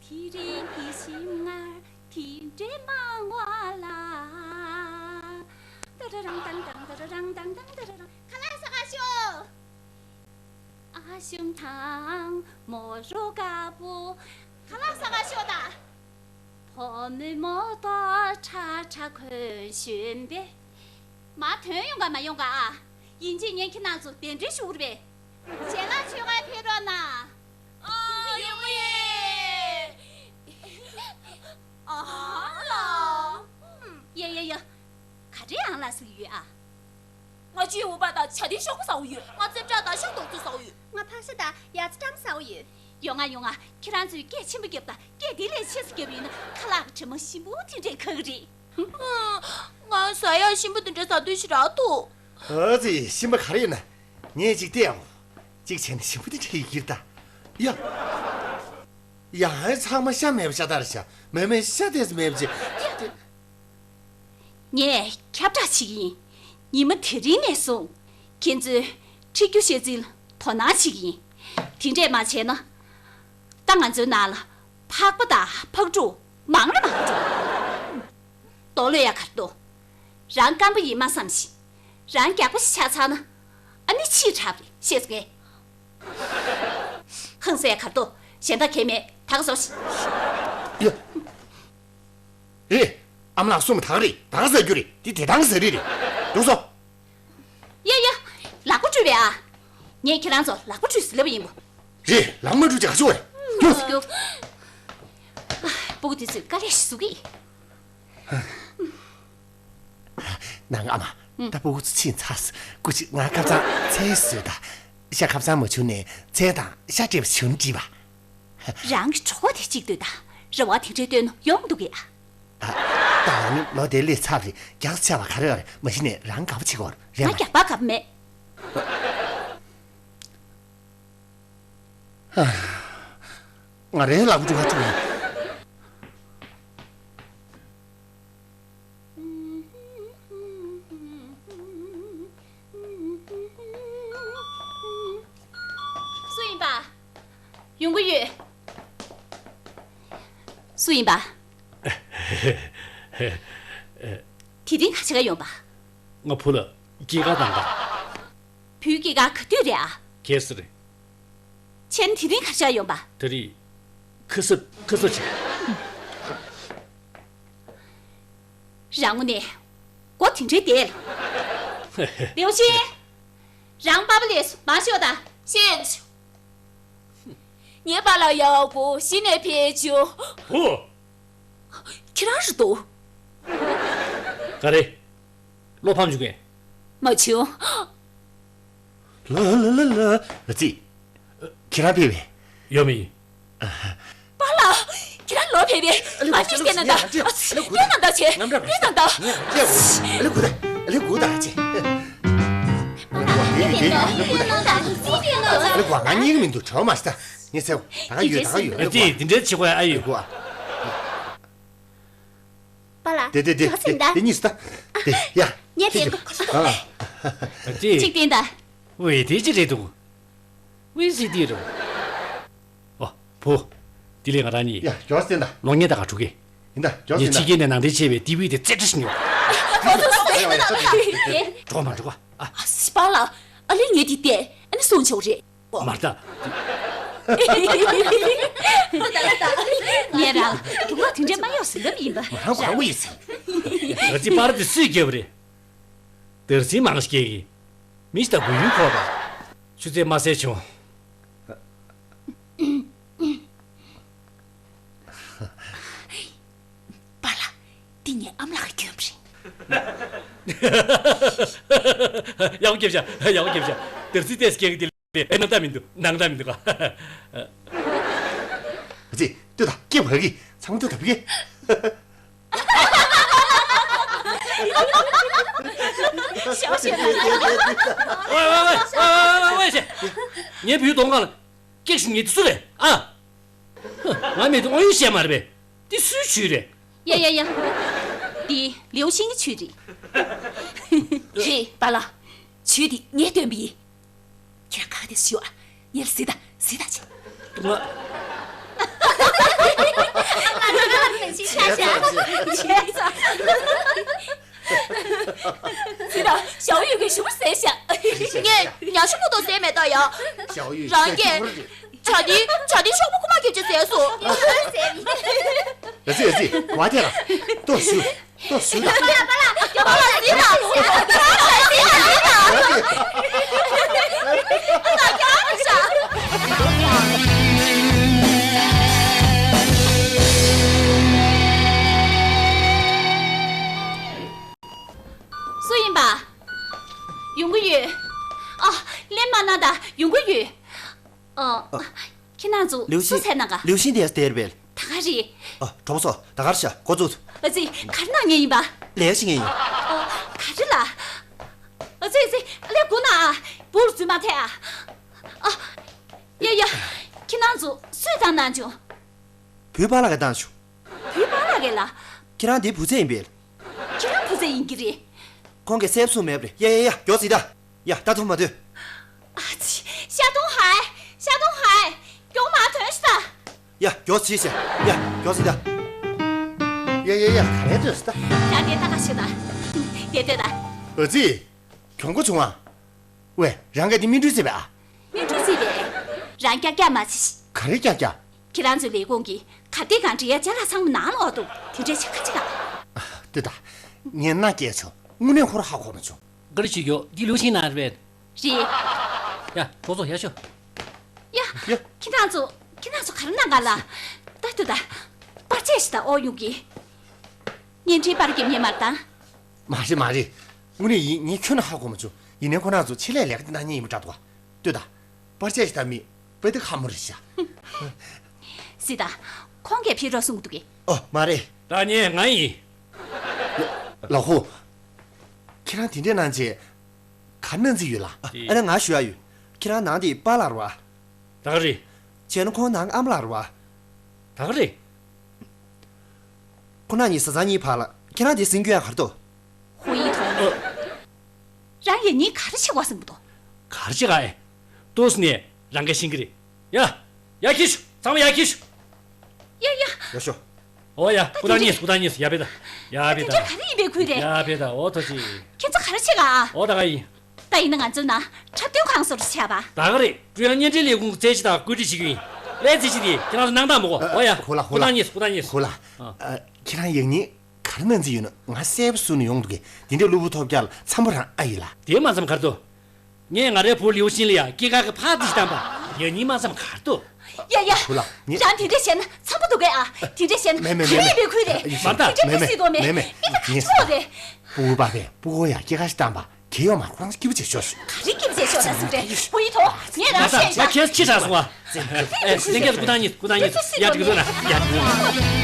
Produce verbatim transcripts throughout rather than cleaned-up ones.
དེ་རིང་གི་ཞིམ་མངར་དེ་འདྲའི་མང་བ་ལ། ཏ་ར་རང་ཏང་ཏང་ཏ་ར་རང་ཏང་ཏང་ཏ་ར་རང་། ཁ་ལག་ཟ་ག་ཤོག་ཨ་ཞུམ་ཐང་མོ་རོ་དཀར་པོ། ཁ་ལག་ཟ་ག་ཤོག་ད། ཕོ་མོའི་མོ་ཏོ་ཁྲ་ཁྲ་གོན་ཞོན་པས། མ་ཐོན་ཡོང་ག་མ་ཡོང་ག་ཨ། ཡིན་གཅིག་ངས་ཁྱེད་རང་ཚོ་གདན་འདྲེན་ཞུ་གི་རེད་པས། ཞལ་ལག་མཆོད་གར་ཕེབས་རོགས་གནང་། ཨ། ཡོང་གི་ཡིན། ཨ་ལ། ཡ་ཡ་ཡ། ག་རེ་ཨང་ལ་ཟེར་གྱི་ཡོད་ཨ། ང་ཅིག་འུ་པ་དང་ཇ་དེ་ཤོག་གུ་ཟ་འུ་ཡོད། ང་རྩེ་བྲག་དང་ཤོག་དོག་ཚོ་ཟ་འུ་ཡོད། ང་ཕག་ཤ་དང་ཡ་ཚ་ཀྲམ་ཟ་འུ་ཡོད། ཡོང་ང་ཡོང་ང་། ཁྱེད་རང་ཚོས་སྐད་ཆེན་པོ་རྒྱབ་དང་། སྐད་དེ་ལས་ཆེ་ཙམ་རྒྱབ་ཡོད་ན་ཁ་ལག་གི་དྲི་མ་ཞིམ་པོ་དེ་འདྲས་ཁ་གི་རེད། ང་ཟ་ཡག་ཞིམ་པོ་དེ་འདྲ་ཟ་འདོད་ཞིག་རག་འདུག་ཨ་ཙི། ཞིམ་པ་ག་རེ་ཡོད་ན། ངས་ཅིག་བལྟས་ཡག་གོ། ཅིག་བྱས་ན་ཞིམ་པོ་དེ་འདྲ་ཡོད་ཀྱི་རེད་ད། ཡ། ཡ། ཨ། ཚང་མ་ཤ་མེད་པ་ཤ་སྟག་རེད་ཤག་མེད་མེད་ཤ་ཏོག་ཙམ་མེད་པ་ཅིག་ངས་ཁྱབ་བསྒྲགས་བྱེད་ཀྱི་ཡིན། ཉི་མ་དེ་རིང་ནས་བཟུང་ཁྱེད་ཚོའི་ཁྲིད་རྒྱུ་བཤད་རྩིས་ལ་དོ་སྣང་བྱེད་ཀྱི་ཡིན། དེ་འདྲས་མ་བྱས་ན། ད་ང་ཚོའི་ནང་ལ་ཕག་པ་དང་ཕག་ཕྲུག་མང་རུ་མང་རུ་འགྲོ། རྡོ་ལོས་ཡ་གར་འདུག་རང་སྐམ་པོ་ཡིན་མ་བསམ་ཞིག་རང་རྒྱགས་པོ་ཞིག་ཆགས་ཚར་ན། ཨ་ནི་ཕྱིས་དྲགས་པ་རེད། ཤེས་སོང་ངས། ཧང་སང་ཡ་གར་འདུག་གཞན་དག་གས་མེད། ད་ག་ཟོ་ཞིག་ཡ། ཨེ། ཨ་མ་ལགས་གསུངས་པ་ད་ག་རེད། ད་ག་ཟེར་རྒྱུ་རེད། འདི་དེ་དང་ཟེར་རེད་རེད། འདུག་སོ། ཡ་ཡ། ལག་པ་བཀྲུས་པས་ཨ། ངས་ཁྱེད་རང་ཚོ་ལག་པ་བཀྲུས་ཟེར་ལབ་པ་ཡིན་པ། རེད། ལག་མ་བཀྲུས་ཅིག་ག་ཞུ་བ་རེད། རྒྱུགས། རྒྱུགས། ཨ། སྤུ་གུ་དེ་ཚོས་དཀའ་ལས་ཤིག་བཟོ་གི། ནང་ཨ་མ། ད་སྤུ་གུ་ཚོ་ཕྱིན་ཚར་སོང་། སྐུ་མཁྱེན། ང་ཁ་སང་ཚལ་བཟོས་ད། ཤ་ཁ་སང་མ་བྱུང་ནས་ཚལ་དང་ཤ་སྤྲད་པ་བྱུང་བྲིས་པ། རང་གི་གྲོགས་པོ་དེ་གཅིག་ལྟོས་དང་། རེ་བ་དེ་འདྲའི་བཏོན་ན་ཡོང་འདུག་གས། ཨ། ད་ང་ནི་ལོ་དེ་སླེབས་ཚར་རེད། རྒྱགས་ཆེ་བ་ག་རེ་ཡོད་རེད། མ་གཞི་ནས་རང་དགའ་པོ་བྱེད་དགོས་རེད་མ། ང་རྒྱགས་པ་དགའ་པོ་མེད། ང་རའི་ལག་པ་འགྲོ་བ་ཐུག་ཡིན། སུ་ཡིན་པ། ཡོང་གི་ཡོད། སུ་ཡིན་པ། དེ་རིང་ག་བྱེད་ག་ཡོང་པ། ང་བུ་ལ་སྐྱེས་སྐར་བཏང་ག་བུའི་སྐྱེས་སྐར་ག་དུས་རེད་ཨ། ཁ་སང་རེད། ཁྱེད་དེ་རིང་ག་བྱེད་ག་ཡོང་པ། དེ་རིང་ཁ་སང་ཁ་སང་བྱེད། རང་ངོ་ནས་མགོ་དེ་འདྲའི་བདེ་ལ། ལེའུ་ཤིན། རང་པ་ཕ་ལས་སུ་མ་ཤོག་དང་། ཤེས། ངའི་པཱ་ལགས་ཡག་པོ་གཞི་ནས་ཕེབས་བྱུང་། བུ། ཁྱེད་རང་རེད་འདུག་ག་རེ། བློ་ཕམ་བྱུང་ངས། མ་བྱུང་། ལ་ལ་ལ་ལ་ལ་ཙི། ཁྱེད་རང་ཕེབས་པས། ཡོད་མི་ཡིན། པཱ་ལགས། ཁྱེད་རང་ལོག་ཕེབས་པས། ང་ཕྱིར་བསྡད་ན་འདྲ། ཨ་ཙི། བསྡད་ན་འདྲ་བྱས། བསྡད་ན་འདྲ། ཨ་ལེ་གུ་ད། ཨ་ལེ་གུ་ད་ཅེ། ཨ་ལེ་གུ་ད། ཨ་ལེ་གུ་ད། ང་གཉིས་ཀྱི་མི་འདུག་གྲོགས་མ་ཤི་ད། ངས་ཚེ་བ་ད་ག་ཡོད། ད་ག་ཡོད། ཨ་ཙི། འདི་འདྲའི་བྱེད་དགོས་ཨ་ཡོད། ཨ་ལེ་གུ་ཨ། པཱ་ལགས། དེ་དེ་དེ་ཡོད་ཟིན་ད། དེ་གཉིས་སུ་ད། དེ་ཡ། ངས་དེ། ཨ། ཨ་ཙི། ཅིག་བསྟན་ད། ཝེ་དེ་ཅི་རེད་འདུག་ཝེ་སི་དེ་རུ། ཨོ། བུ། དེ་ལས་ང་རང་གཉིས། ཡ། མགྱོགས་བསྟན་ད། ལོ་ཉེས་ད་ག་འགྲོ་གི། ཡིན་ད། མགྱོགས་ངས་བསྟན་ད། ཕྱི་རྒྱལ་ནས་ནང་འདྲེན་བྱས་པའི་ཏི་ཝི་དེ་རྩེ་གྲ་ཞིག་ཉོ། འགྲོ་མ་འགྲོ་ག་ཨ། ཨ་སི། པཱ་ལགས། ཨ་ལས་ངས་དེ་བལྟས། ཨ་ནི་སོང་ཆོག་རེད། མར་ལྟ། ངས་རང་དུག་ལོག་དེ་འདྲའི་མ་ཡོང་ཟེར་ལབ་ཡིན་པ། ང་རང་གོ་ཡིན་ཟེར། ཨ་ཙི། པར་དེ་སུས་བརྒྱབ་རེད། དར་ཚིག་མང་ཞིག་སྐྱེ་གི། མི་ཞིག་དང་བུ་ཡུལ་ཁོག་པ། ཆུ་ཚོད་མ་ཟད་བྱུང་། པཱ་ལགས། འདི་ངའི་ཨ་མ་ལགས་ཀྱི་གྱོན་པ་རེད། ཡག་པོ་རྒྱབ་ཤག་ཡག་པོ་རྒྱབ་ཤག་དར་ཚིག་ཏོག་ཙམ་སྐྱེ་གི་དེ་ལས་ནང་ལྟ་མི་འདུག་ནང་ལྟ་མི་འདུག་ཨ་ཙི། ལྟོས་དང་། སྐེ་བག་གི། ཚང་མ་ལྟོས་དང་། བི་གེ། ཞའོ་ཞའོ། ཝེ་ཝེ་ཝེ། ངའི་བུའི་གདོང་ཁ་ལ་སྐེ་ཞིག་ཉེ་དུ་སུ་རེད་ཨ། ང་མེད་དུ་དངོས་ཡོད་བཤད་མ་རེད་པས། འདི་སུའི་ཆུ་རེད། ཡ་ཡ་ཡ། འདི་ལིའུ་ཤིང་གི་ཆུ་རེད། རེད་པཱ་ལགས། ཆུ་འདི་ངས་བཏོན་པ་ཡིན། ཁྱེད་རང་ག་ག་དེ་ཞུ་ཨ། ངས་གཟིགས་དང་གཟིགས་དང་བྱེད། ང་། ང་ཚོ་ཀ་ལ་ཕན་ཆད་ཆགས་ཤག་ཟེར་ད་ཞའོ་ཡུས་ཀྱིས་ཞུམ་ཟས་ཤག་ངས་ཉ་ཤུ་ཀོ་ཏོ་ཟས་མེད་ད་ཡ། ཞའོ་ཡུས་རང་གིས་ཇ་དེ་ཇ་དེ་ཤོག་བུ་ཁུག་མ་ཁེབས་ཅིག་ཟས་སོང་། ཟས་མེད། ཨ་ཙི་ཨ་ཙི་ག་བ་དེ་ལ་ལྟོས་ཞུ། ལྟོས་ཞུ་ད། པ་ལ་པ་ལ་ཡ་པ་ལ་ཟི་ལ་ཟི་ལ་ཟི་ལ་ཟི་ལ། སུ་ཡིན་པ། ཡོང་གི་ཡོད། ཨ། ལན་མ་གནང་ད་ཡོང་གི་ཡོད། ཨ། ཨ། ཁྱེད་རང་ཚོ་ལིའུ་ཤིན། སུ་ཚད་གནང་ག་ལིའུ་ཤིན་དེ་སྟེར་བས། ད་ག་རེད། ཨ། གྲོགས་པོ་ཚོ་ད་ག་རེ་བྱ་འགོ་བཙུགས། ཨ་ཙི་ག་རེ་གནང་མཁན་ཡིན་པ། ལས་ཀ་བྱེད་མཁན་ཡིན། ཨ། ག་རེ་ལ། ཨ་ཙི་ཨ་ཙི་ལས་འགོ་ན་ཨ། བུར་རྫུན་མ་ཐལ་ཨ། ཨ། ཡ་ཡ། ཁྱེད་རང་ཚོ་སུས་བཏང་གནང་བྱུང་། བུའི་པཱ་ལགས་ཀྱིས་བཏང་བྱུང་། བུའི་པཱ་ལགས་ཀྱིས་ལ། ཁྱེད་རང་འདིའི་བུ་ཚ་ཡིན་པས། ཁྱེད་རང་བུ་ཚ་ཡིན་གྱི་རེད། ཁོང་གིས་གསལ་པོ་གསུངས་མེད་པ་རེད། ཡ་ཡ་ཡ་མགྱོགས་ཙིག་ད། ཡ་ད་ཐུག་མ་ཐུག་ཨ་ཙི། ཤ་དུང་ཧའི། ཤ་དུང་ཧའི། མགྱོགས་མ་ཐོན་ཤི་ད། ཡ་མགྱོགས་ཙིག་བྱས། ཡ་མགྱོགས་ཙིག་ད། ཡ་ཡ་ཡ་ག་རེ་ཐོན་ཤི་ད། ཡ་དེ་ད་ག་ཤི་ད། དེ་དེ་ད། ཨ་ཙི། གྱོང་པོ་བྱུང་ཨ། ཝེ་རང་ག་དེ་སྨིན་གྲོལ་བྱས་པས་ཨ། སྨིན་གྲོལ་བྱས་པས། རང་ཀྱག་ཀྱག་མ་བྱེད། ག་རེ་ཀྱག་ཀྱག་ཁྱེད་རང་ཚོའི་ལས་ཁུངས་ཀྱི་གར་སྟེགས་སྒང་འབྲི་ཡ་ཅ་ལག་ཚང་མ་ནང་ལོགས་འདུག་དེ་འདྲའི་ཆ་ག་ཅི་ག་ལྟོས་དང་། ངས་མནའ་སྐྱེལ་བྱུང་། དངོས་གནས་ཁོ་རང་ཧ་གོ་མ་བྱུང་། ག་རེ་བྱེད་ཀྱི་ཡོད། འདི་ལུགས་ཤིག་ན་རེད། རེད། ཡ་གྲོགས་ཚོ་ཡར་ཤོག་ཡ། ཡ། ཁྱེད་རང་ཚོ་ཁྱེད་རང་ཚོ་ག་རེ་གནང་ག་ལ། ད་ལྟོས་དང་། པར་ཆས་ཤིག་དང་ཨོ་ཡུག་གི་བརྙན་འཕྲིན་པར་རྒྱབ་ཉན་མར་དང་། མ་རེད་མ་རེད། དངོས་གནས་ཡིན། ངས་ཁྱོན་ནས་ཧ་གོ་མ་བྱུང་། ཡིན་ནའི་ཁོ་རང་ཚོ་ཆེད་ལས་ལས་ཀ་འདི་གནང་མཁན་ཡིན་པ་འདྲ་འདུག་ག་ལྟོས་དང་། པར་ཆས་ཤིག་དང་མི་དཔེ་དེ་ཁ་མོ་རེད་ཤག་སྲིད་ད། ཁོང་གིས་ཕེབས་རོགས་གསུང་གི་འདུག་གས། ཨོ་མ་རེད། ད་ངས་ང་ཡིན། ལགས་ཧོ། ཁྱེད་རང་དེ་འདྲས་གནང་བྱས་ག་རེ་གནང་རྩིས་ཡོད་ལ། ཨ་ནི་ང་ཞུ་ཡ་ཡོད། ཁྱེད་རང་ནང་དེ་པཱ་ལགས་རེད་བ། ད་ག་རེད། བྱས་ན་ཁོང་ནང་ཨ་མ་ལགས་རེད་བ། ད་ག་རེད། ཁོ་ན་ཉིད་བཟའ་ཚང་གཉིས་བར་ལ་ཁྱེད་རང་དེ་ཟིན་རྒྱུ་ཡང་ག་རེ་འདུག་ཧུ་ཡི་ཐོང་། རང་ཡིན་ཉིན་ག་རེ་བྱེད་དགོས་བསམ་གི་འདུག་ག་རེ་བྱེད་ག་ཨེ། ཏོག་ཙམ་ནས་རང་གིས་ཤེས་ཀྱི་རེད། ཡ། ཡར་འཁྱེར་ཤོག་ཚང་མ་ཡར་འཁྱེར་ཤོག་ཡ་ཡ། ཡར་ཤོག་ཨོ་ཡ། སྐུ་ཐང་གཉིས་སུ། སྐུ་ཐང་གཉིས་སུ། ཡར་ཕེབས་ད། ཡར་ཕེབས་ད། དེ་འདྲ་ག་རེ་ཡིན་པའི་ཁུལ་རེད། ཡར་ཕེབས་ད། ཨོ་ཐོ་ཅི། ཁྱེད་ཚོ་ག་རེ་བྱེད་ག་ཨོ་ད་ག་ཡིན། ད་ཡིན་ན་ང་ཚོའི་ནང་འཁྲབ་སྟོན་ཁང་བཟོ་འདྲ་བྱས་པ། ད་ག་རེད། ཀྲུང་དབྱང་བརྙན་འཕྲིན་ལས་ཁུངས་ཀྱི་རྩལ་ཆེ་དང་བཀོད་སྒྲིག་བྱེད་ཀྱི་ཡིན། ལས་རྩལ་ཆེ་དེ་ཁྱེད་རང་ཚོ་གནང་སྟངས་མ་གོ་ཨོ་ཡ། ཁོ་ལ་ཁོ་ལ། སྐུ་ཐང་གཉིས་སུ། སྐུ་ཐང་གཉིས་སུ། ཁོ་ལ། ཨ། ཁྱེད་རང་ཡིན་ཉིན་ག་རེ་གནང་རྩིས་ཡོད་ན་ང་གསལ་པོ་གསུང་ནས་ཡོང་འདུག་གས། དེ་འདྲའི་གློ་བུར་ཐོལ་རྒྱག་ལ་འཚམ་པོ་རང་ཨ་ཡིན་ལ། དེ་མ་འཚམ་ག་རེ་འདུག་ངས་ང་རའི་བུ་ལིའུ་ཤིན་ལ་ཡ་སྐྱེས་སྐར་གྱི་ཕར་ཏི་ཞིག་བཏང་པ་ཡིན་ཉིན་མ་འཚམ་ག་རེ་འདུག་ཡ་ཡ། ཁོ་ལ་ངས། རང་དེ་འདྲ་བྱས་ན་འཚམ་པོ་འདུག་གས་ཨ། དེ་འདྲ་བྱས་ན་མེ་མེ་ག་རེ་མེ་མེ། ཡིན་པའི་ཁུལ་རེད། མ་ད། དེ་འདྲ་མེ་མི་མེ་སྲིད་དོ་མེད། མེ་མེ། མི་ད་ཁ་ཆོག་རེད། སྤུ་གུ་པ་པས་སྤུ་གུ་ཡ་སྐྱེས་སྐར་ཞིག་བཏང་པ། གལ་ཡོད་མ། ཁོ་རང་སྐྱིད་པོ་བྱེད་ཤོག་ཟེར། ག་རེ་སྐྱིད་པོ་བྱེད་ཤོག་ཟེར་སུ་རེད། བུ་ཡིན་ཐོ། ངས་རང་བཤད་ཡིན་ད། ཁྱེད་ཁྱི་དྲག་སོང་བ། ཨེ། ལྷན་རྒྱས་སྐུ་ཐང་གཉིས། སྐུ་ཐང་གཉིས། ཡ་འགྲིག་འདུག་ན་ཡ་འགྲིག་འདུག་ན།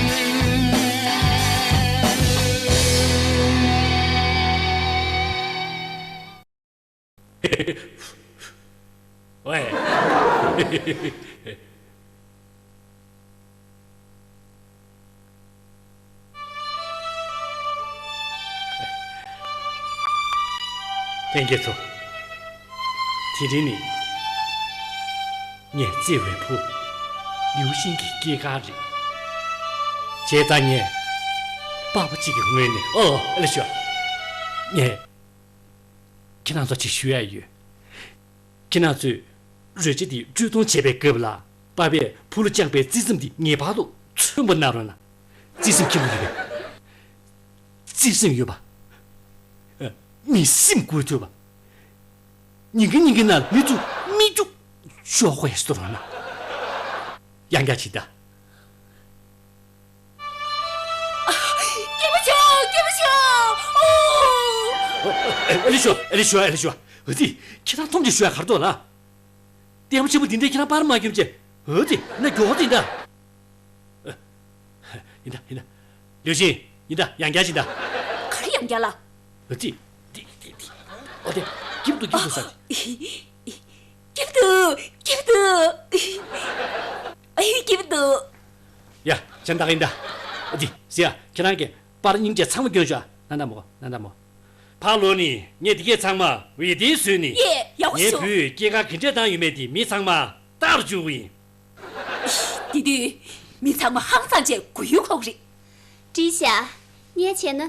ཝེ། ལྷན་རྒྱས་ཚོ། དེ་རིང་ནི་ངའི་བརྩེ་བའི་བུ་ལིའུ་ཤིན་གྱི་སྐྱེས་སྐར་རེད། བྱས་ཙང་ངས་པ་ཕ་གཅིག་གི་ངོས་ནས། ཨོ་ཨ་ལེ་ཤོ། ངས་ཁྱེད་རང་ཚོ་ཅིག་ཞུ་ཡ་ཡོད། ཁྱེད་རང་ཚོས་རོལ་ཆ་དེ་དཀྲོལ་གཏོང་བྱེད་པའི་སྐབས་ལ་པ་ཕས་བུ་ལ་བཅངས་པའི་བརྩེ་སེམས་དེ་ངེས་པར་དུ་མཚོན་པ་གནང་རོགས་གནང་། བརྩེ་སེམས་ཁྱིམ་དུ་ཡོད་པས། བརྩེ་སེམས་ཡོད་པ། ཨ། མི་སེམས་འགུལ་ཐུབ་པ། ཉིན་གི་ཉིན་གི་ནང་ལ་མི་ཚོ་མི་སྐྱུག་ཤོག་ཁོ་ཡ་སོ་རོགས་གནང་། ཡང་བསྐྱར་ཅིག་ད། སྐྱིད་པོ་བྱུང་། སྐྱིད་པོ་བྱུང་། ཨོ། ཨེ་ལེ་ཤོ། ཨེ་ལེ་ཤོ། ཨེ་ལེ་ཤོ། ཨོ་ཙི། ཁྱེད་རང་ཐོམ་གྱིས་ཞུ་ཡ་ག་རེ་འདུག་ལ། ལྟད་མོ་ཆེན་པོ་འདི་འདྲས་ཁྱེད་རང་པར་མ་སྐྱོམ་ཅེ། ཨོ་ཙི། ན་མགྱོགས་ཙི་ད། ཡིན་ད་ཡིན་ད། ལིའུ་ཤིན། ཡིན་ད་ཡང་བསྐྱར་ཅིག་ད། ག་རེ་ཡང་བསྐྱར་ལ། ཨོ་ཙི། འདི་འདི་འདི། ཨོ་དེ། སྐྱིད་པོ་འདུག་སྐྱིད་པོ་འདུག་ཟེར། སྐྱིད་པོ་འདུག་སྐྱིད་པོ་འདུག་ཨ་ཡུ་སྐྱིད་པོ་འདུག་ཡ། ཅན་ད་ག་ཡིན་ད། ཨ་ཙི། ཟེར་ཡ། ཁྱེད་རང་གིས་པར་སྙིང་རྗེ་ཚང་མ་སྐྱོན་ཤོག་ན་ད་མོ། ན་ད་མོ། ཕར་ལོག་ནི་ངས་འདི་གས་ཚང་མ་ཝེ་ཏི་བཟོས་ནི། ཡེ། ཡག་པོ་ངའི་ཤོག་བུས་སྐྱེས་སྐར་ག་འདྲས་བཏང་ཡོད་མེད་དེ་མི་ཚང་མ་ལྟ་རུ་བཅུག་གི་ཡིན། དེ་དུས། མི་ཚང་མ་ཧང་སངས་བྱས་མགོ་ཡུ་འཁོར་གི་རེད། ཀྲི་ཤ། ངས་བྱས་ན་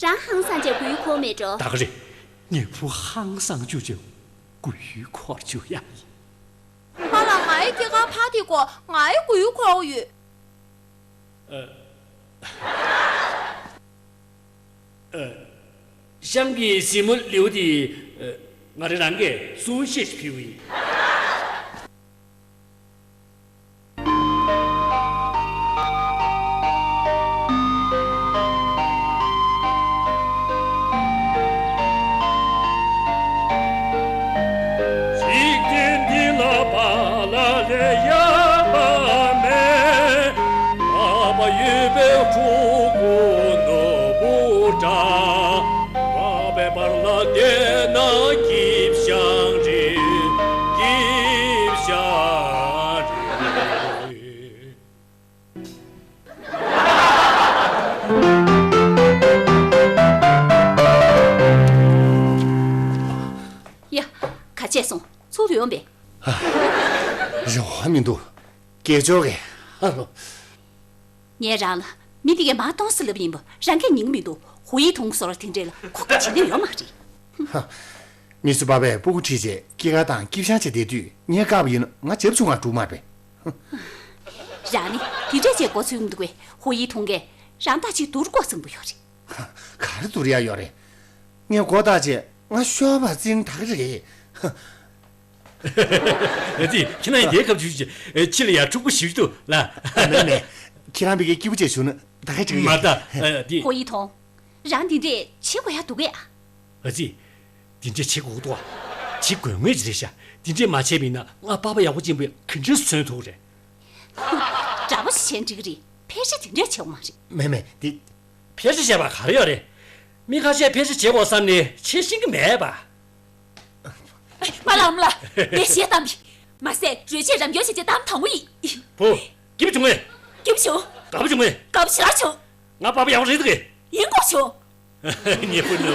རང་ཧང་སངས་བྱས་མགོ་ཡུ་འཁོར་མེད་འགྲོ། ད་ག་རེད། ངས་བུ་ཧང་སངས་བཅུག་བྱས་མགོ་ཡུ་འཁོར་བཅུག་ཡ་ཡིན། ང་ལ་ངའི་སྐྱེས་སྐར་ཕ་དེ་གོ་ངའི་མགོ་ཡུ་འཁོར་ཡོད། ཨ། ཨ། གཤམ་གྱི་གཟིགས་མོ་ལེའུ་དེ། ཨ། ང་རང་རང་གིས་གསུང་བཤད་ཞིག་ཕུལ་གྱི་ཡིན། འཇིག་རྟེན་འདི་ལ་པཱ་ལགས་ལས་ཡག་པ་མེད། པཱ་ཕ་ཡོད་པའི་ཕྲུ་གུ་ནོར་བུ་འདྲ། པཱ་ཕའི་བར་ལ་བསྡད་ན་སྐྱིད་ཤང་རེད། སྐྱིད་ཤང་རེད། ཡ། ག་བྱས་སོང་། ཚུར་ཡོང་པས། རེ་བ་མི་འདུག་སྐད་ཅོར་གས། ངས་རང་ལ་མི་འདི་གས་མ་གཏོང་ཟེར་ལབ་ཡིན་པ་རང་གིས་ཉན་གི་མི་འདུག་ཧུ་ཡི་ཐུང་བཟོ་ར་དེ་འདྲས་ལ་ཁུག་ཀྱི་བྱེད་ལས་ཡོད་མ་རེད། མི་ཚོ་པཱ་ཕས་སྤུ་གུ་ཁྲིད་བྱས་སྐྱེས་སྐར་དང་སྐྱིད་ཤང་བྱས་བསྡད་དུས་ངས་བཀག་པ་ཡིན་ན་ང་བྱབ་ཆུང་བ་འགྲུབ་མ་པས། རང་ནི་དེ་འདྲས་བྱས་མགོ་ཚོས་མི་འདུག་པས། ཧུ་ཡི་ཐུང་གས་རང་ད་ཅིག་སྡུར་དགོས་བསམ་གི་ཡོད་རེད། ག་རེ་སྡུར་ཡ་ཡོད་རེད། ངས་མགོ་བཏགས་བྱས་ང་ཤོར་བ་ཙིང་ད་ག་རེད། ཨ་ཙི། ཁྱེད་རང་ཡིན་དེའི་སྐབས་ཞུ་ཞིག་ཕྱི་ལ་ཡ་ཕྲུ་གུ་ཞིག་འདུག་ལ། མེད་མེད། ཁྱེད་རང་བི་གའི་སྐྱིད་པོ་བྱས་བཞུགས་ན་ད་ག་འགྲིག་གི་མ་ཡོད་ད། ཨ། དེ། ཧོ་ཡི་ཐོང་། རང་འདི་འདྲས་བྱེད་དགོས་ཡ་འདུག་གས། ཨ་ཙི། འདི་འདྲས་བྱེད་དགོས་འདུག་ཨ། བྱེད་དགོས་ངེས་ཅིག་རེད་ཤག་འདི་འདྲས་མ་བྱས་པ་ཡིན་ན་ང་པཱ་ཕ་ཡག་པོ་ཅན་པོས་ག་འདྲས་མཚོན་ཐུབ་རེད། འདྲ་པོ་ཞིག་བྱས་འགྲིག་གི་རེད། ཕལ་ཆེར་དེ་འདྲས་བྱེད་དགོས་མ་རེད། མེད་མེད་འདི། ཕལ་ཆེར་བྱས་པ་ག་རེ་ཡོད་རེད། མི་ཁ་ཤས་ཕལ་ཆེར་བྱེད་དགོས་བསམ་ནས་བྱེད་ཤེས་ཀྱི་མེད་པ། མ་ལ་མ་ལ། ངས་ཞེ་གཏམ་རེད། མ་ཟད་རོལ་ཆས་རམ་འཁྱོར་བྱས་རྗེས་གཏམ་དང་པོ་ཡིན། བུ། སྐྱིད་པོ་བྱུང་ངས། སྐྱིད་པོ་བྱུང་། དགའ་པོ་བྱུང་ངས། དགའ་པོ་ཞེ་དྲག་བྱུང་། ང་པཱ་ཕ་ཡག་པོ་རེད་འདུག་གས། ཡིན་དགོས་བྱུང་། ཉེ་པོ་ནུ།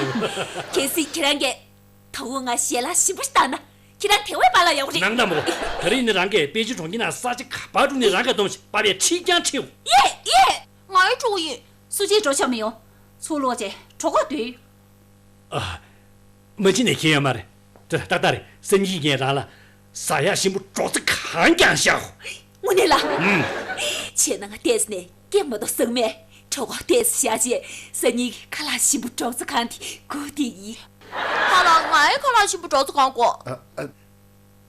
གལ་སྲིད་ཁྱེད་རང་གིས་ད་འུ་ང་ཞལ་ལག་ཞིམ་པོ་ཞིག་བཏང་ན་ཁྱེད་རང་དེ་བས་པཱ་ལགས་ཡག་པོ་རེད། ནང་ལྟ་མོ། ད་རིང་ནི་རང་གིས་པེ་ཅིན་གྲོང་ཁྱེར་ནང་ས་ཆ་ག་པར་འགྲོ་ནས་རང་ག་སྡོམ་ཞིག་པཱ་ཕས་ཁྲིད་ཀྱང་ཁྲིད། ཡེ་ཡེ། ང་ཡི་ཕྲུ་གུ་ཡིན། སུ་གཅིག་འགྲོ་ཆོག་མི་ཡོང་། ཚུར་ལོག་རྗེས་གྲོད་ཁོག་ལྟོགས་ཡོད། ཨ། མ་ཕྱིན་ནས་ཁྱེད་ཡོད་མ་རེད། ཏག་ཏག་རེད། སང་ཉིན་ངས་རང་ལ་ཟ་ཡག་ཞིམ་པོ་སྒྲོག་ཙེ་གང་རྐྱང་བཞག་དངོས་གནས་ལ། ཨུམ། བྱས་ན་ང་ལྟས་ནས་སྐྱེ་མ་གཏོགས་ཟང་མེད། གྲོད་ཁོག་ཏོག་ཙམ་བཞག་རྗེས་སང་ཉིན་ཁ་ལག་ཞིམ་པོ་སྒྲོག་ཙེ་གང་དེ་སྒུག་བསྡད་ཡིན། པཱ་ལགས། ངའི་ཁ་ལག་ཞིམ་པོ་སྒྲོག་ཙེ་གང་དགོས། ཨ། ཨ།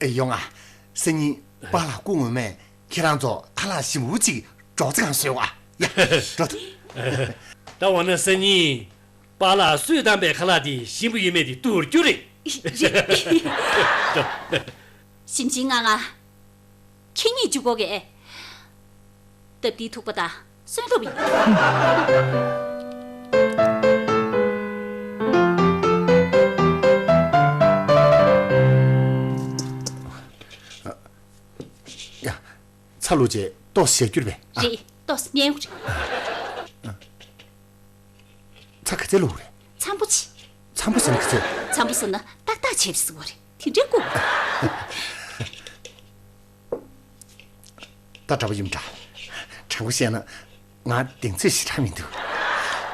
ཨེ། ཡོང་ང་། སང་ཉིན་པཱ་ལགས་སྐུ་ངོ་མས་ཁྱེད་རང་ཚོ་ཁ་ལག་ཞིམ་པོ་ཅིག་སྒྲོག་ཙེ་གང་བཟོས་བ། ཡ། འགྲོ་ཐུབ། ད་འོ་ན་སང་ཉིན་པཱ་ལགས་གསོས་བཏང་པའི་ཁ་ལག་དེ་ཞིམ་པོ་ཡོད་མེད་དེ་བསྡུར་རྒྱུ་རེད། རེད། ཞིམ་ཞིམ་ངང་ང་། ཁྱེད་གཉིས་འཇུག་གོ་གས། སྟབས་བདེའི་ཐུག་པ་དང་གསོན་ཐུབ་ཡིན། ཡ། ཚ་ལུ་རྗེས་ཏོག་ཙམ་བཞག་རྒྱུ་རེད་པས། ཨ། རེད། ཏོག་ཙམ་ཉལ་དགོས་རེད། ཨ། ཚྭ་ག་ཚད་བླུགས་རེད། འཚམ་པོ་བྱེད། འཚམ་པོ་ཟེར་ན་ག་ཚད། འཚམ་པོ་ཟེར་ན་ཏག་ཏག་བྱེད་ཟེར་བ་རེད། དེ་འདྲའི་ལྐུགས། ད་འདྲ་པོ་ཡིན་འདྲ། དྲང་པོ་བཤད་ན་ང་གདེང་ཚོད་ཞེ་དྲག་མི་འདུག་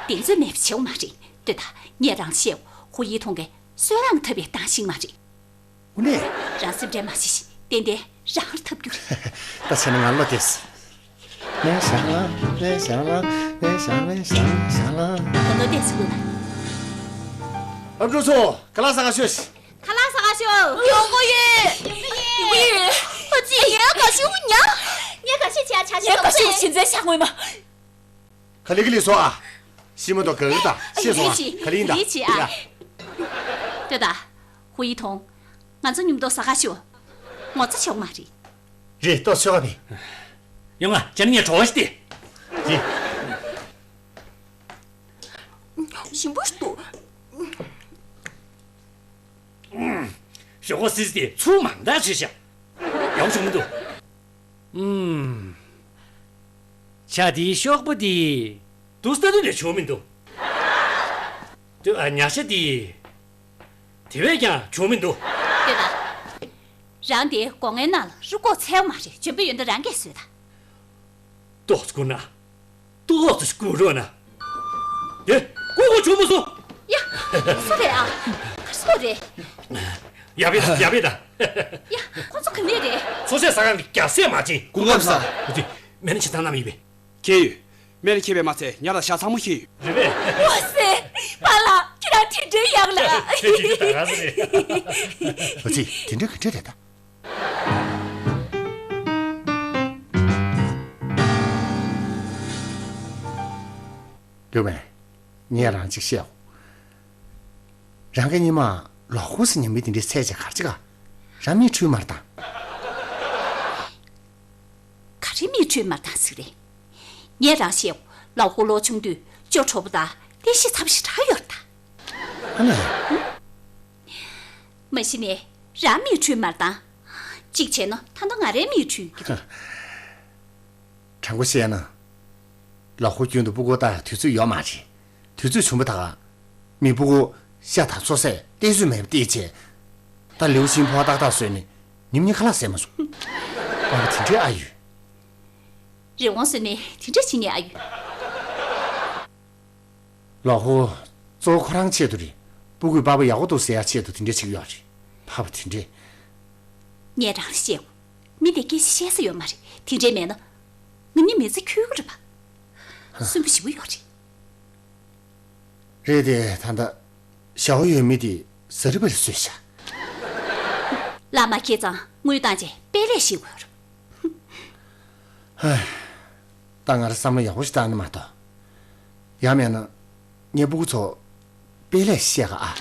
གདེང་ཚོད་མེད་པ་བྱེད་དགོས་མ་རེད། ལྟོས་དང་། ངས་རང་བཤད། ཧུ་ཡི་ཐུང་གས་གསོལ་རས་ཐབ་པའི་སྟངས་ཤིག་མ་རེད། དངོས་གནས། རང་སེམས་ཁྲལ་མ་བྱེད་ཤིག་ཏན་ཏན་རང་ལ་ཐབས་རྒྱུ་རེད། ད་བྱས་ན་ང་བློ་བདེ་སོང་། ལེ་ཤང་ལ། ལེ་ཤང་ལ། ལེ་ཤང་། ལེ་ཤང་། ལེ་ཤང་ལ། ད་བློ་བདེ་སོང་ན། ཨ་འབྲུ་ཚོ། ཁ་ལག་ཟ་ག་ཤོག་ཤིག་ཁ་ལག་ཟ་ག་ཤོག་ཡོང་གི་ཡོད། ཡོང་གི་ཡོད། ཨ་ཙི། ངས་ག་ཤོག་ཉ། ངས་ག་ཤོག་བྱས་ཨ། ཆ་ཤོག་ངས་ག་ཤོག་བྱས་འཛེམ་ཤག་ངོས་མ། ག་ལེ་ག་ལེ་སོ་ཨ། ཤི་མ་གཏོགས་ག་གི་ད་ཤེས་སོང་ཨ། རེད་ཅི། ག་ལེ་ཡིན་ད། རེད་ཅི་ཨ། ཡ། ལྟོས་དང་། ཧུ་ཡི་ཐུང་། ང་ཚོ་མཉམ་དུ་ཟ་ག་ཤོག་ངོ་ཚ་ཆོག་མ་རེད། རེད། ཏོག་ཆོག་ག་མེད། ཡོང་ང་། ཅན་ངས་གྲོགས་ཤིག་སྟེ། རེད། ཞིམ་པོ་ཞིག་འདུག་ཞོག་ཁོག་སིལ་ཏེ་ཚུར་མང་དག་བྱས་ཤག་ཡག་བྱུང་མི་འདུག་ཨུམ། ཇ་དེའི་ཤོག་བུ་དེ་དུས་ལྟ་དུས་ནས་བྱུང་མི་འདུག་ལྟོས་ཨ། ཉ་ཤ་དེ་དེ་བས་ཀྱང་བྱུང་མི་འདུག་ལྟོས་དང་། རང་དེ་སྒོ་ངའི་ནང་ལ་རུ་ཀོག་འཚལ་བ་མ་རེད། འཇོན་པོ་ཡོད་ན་རང་གིས་བཟོས་དང་། ཏོག་ཙམ་སྒུག་ན། ཏོག་ཙམ་སྒུག་རོགས་གནང་། དེ་སྒུག་དགོས་བྱུང་མ་སོང་། ཡ། སུ་རེད་ཨ། ག་སུ་རེད། ཡ་བེ་ད་ཡ་བེ་ད། ཡ། ཁོ་ཚོ་ག་ནས་རེད། ཚོ་ཆེན་ཟ་ཁང་གི་རྒྱ་སྲས་མ་བྱིན། སྐུ་ཁམས་བཟང་། འོ་དེ་མེ་ནི་ཆེ་ཐང་ན་མི་བེ། ཁྱེད་ཡོད། མེ་ནི་ཁྱེད་བེ་མ་ཚད་ཉ་དང་ཤ་ཚང་མ་ཁྱེད་ཡོད། རེད་པས། ཨོ་སེ། པཱ་ལགས་ཁྱེད་རང་དེ་འདྲའི་ཡག་ལ། དེ་དེ་དེ་ད་ག་ཟེ་རེད། འོ་ཙི་དེ་འདྲ་ག་འདྲ་རེད་ད། ལུག་པན། ངས་རང་གཅིག་བཤད་འོ། རང་གི་ཉི་མ་ལོག་ཧུ་སི་ཉི་མའི་དེ་འདྲའི་ཚད་ཅིག་གར་ཅིག་ག་རང་མིག་འཕྲུལ་མར་བཏང་། ག་རེ་མིག་འཕྲུལ་མར་བཏང་ཟིག་རེད། ངས་རང་བཤད་འོ། ལོག་ཧུ་ལོ་ཆུང་དུས་ཅོ་གྲོགས་པོ་དང་བསྟན་བཤིག་ཚབས་ཤིག་དྲག་ཡོད་རེད་ད། ཨ་ལས། མ་གཞི་ནས་རང་མིག་འཕྲུལ་མར་བཏང་། གཅིག་བྱས་ན་ད་ལྟ་ང་རའི་མིག་འཕྲུལ་གྱི་རེད། དྲང་པོ་བཤད་ན། ལོག་ཧུ་རྒྱུན་དུ་སྤུ་གུ་ལྟ་ཡག་དུས་ཚོད་ཡོད་མ་རེད། དུས་ཚོད་བྱུང་པ་ད་ག་མི་སྤུ་གུ་ཤ་དང་སོ་སད་བལྟས་ཚོད་མེད་པ་བལྟས་བྱས། ད་ལེའུ་ཤིན་ཕོ་ཏག་ཏག་བཟོས་ནས་ཉིན་གཉིས་ཁ་ལག་ཟས་མ་སོང་། པ་པ་དེ་འདྲའི་ཨ་ཡོད། རི་དབང་བཟོས་ནས་དེ་འདྲ་བྱེད་ངེས་ཨ་ཡོད། ལོག་ཧུ། གཙོ་བོ་ཁོ་རང་ཆེད་དུ་རེད། སྤུ་གུས་པ་པ་ཡག་པོ་འདུག་ཟེར་ཡག་ཆེད་དུ་དེ་འདྲ་བྱེད་ཀྱི་ཡོད་རེད། ཕ་པ་དེ་འདྲས། ངས་རང་ལ་བཤད་འོ། མི་དེ་སྐད་ཆ་བཤད་ས་ཡོད་མ་རེད། དེ་འདྲས་མེད་ན། ང་གཉིས་མི་ཚེ་འཁྱོལ་གི་རེད་པ། སུན་པོ་ཞེ་པོ་ཡོད་རེད། རེད་དེ་ད་ལྟ་ཞའོ་ཡོན་མི་དེ་ཟ་རི་པ་རི་བཟོས་ཤག་བླ་མ་ཁྱེད་ཚང་དངུལ་བཏང་རྗེས་དཔེ་ལས་ཤེས་དགོས་རེད། ཧེ། ད་ང་རང་བསམ་བློ་ཡག་པོ་ཞིག་བཏང་ན་མ་གཏོགས། ཡང་མེད་ན། ངའི་སྤུ་གུ་ཚོ་དཔེ་ལས་ཤེས་ག་ཨ།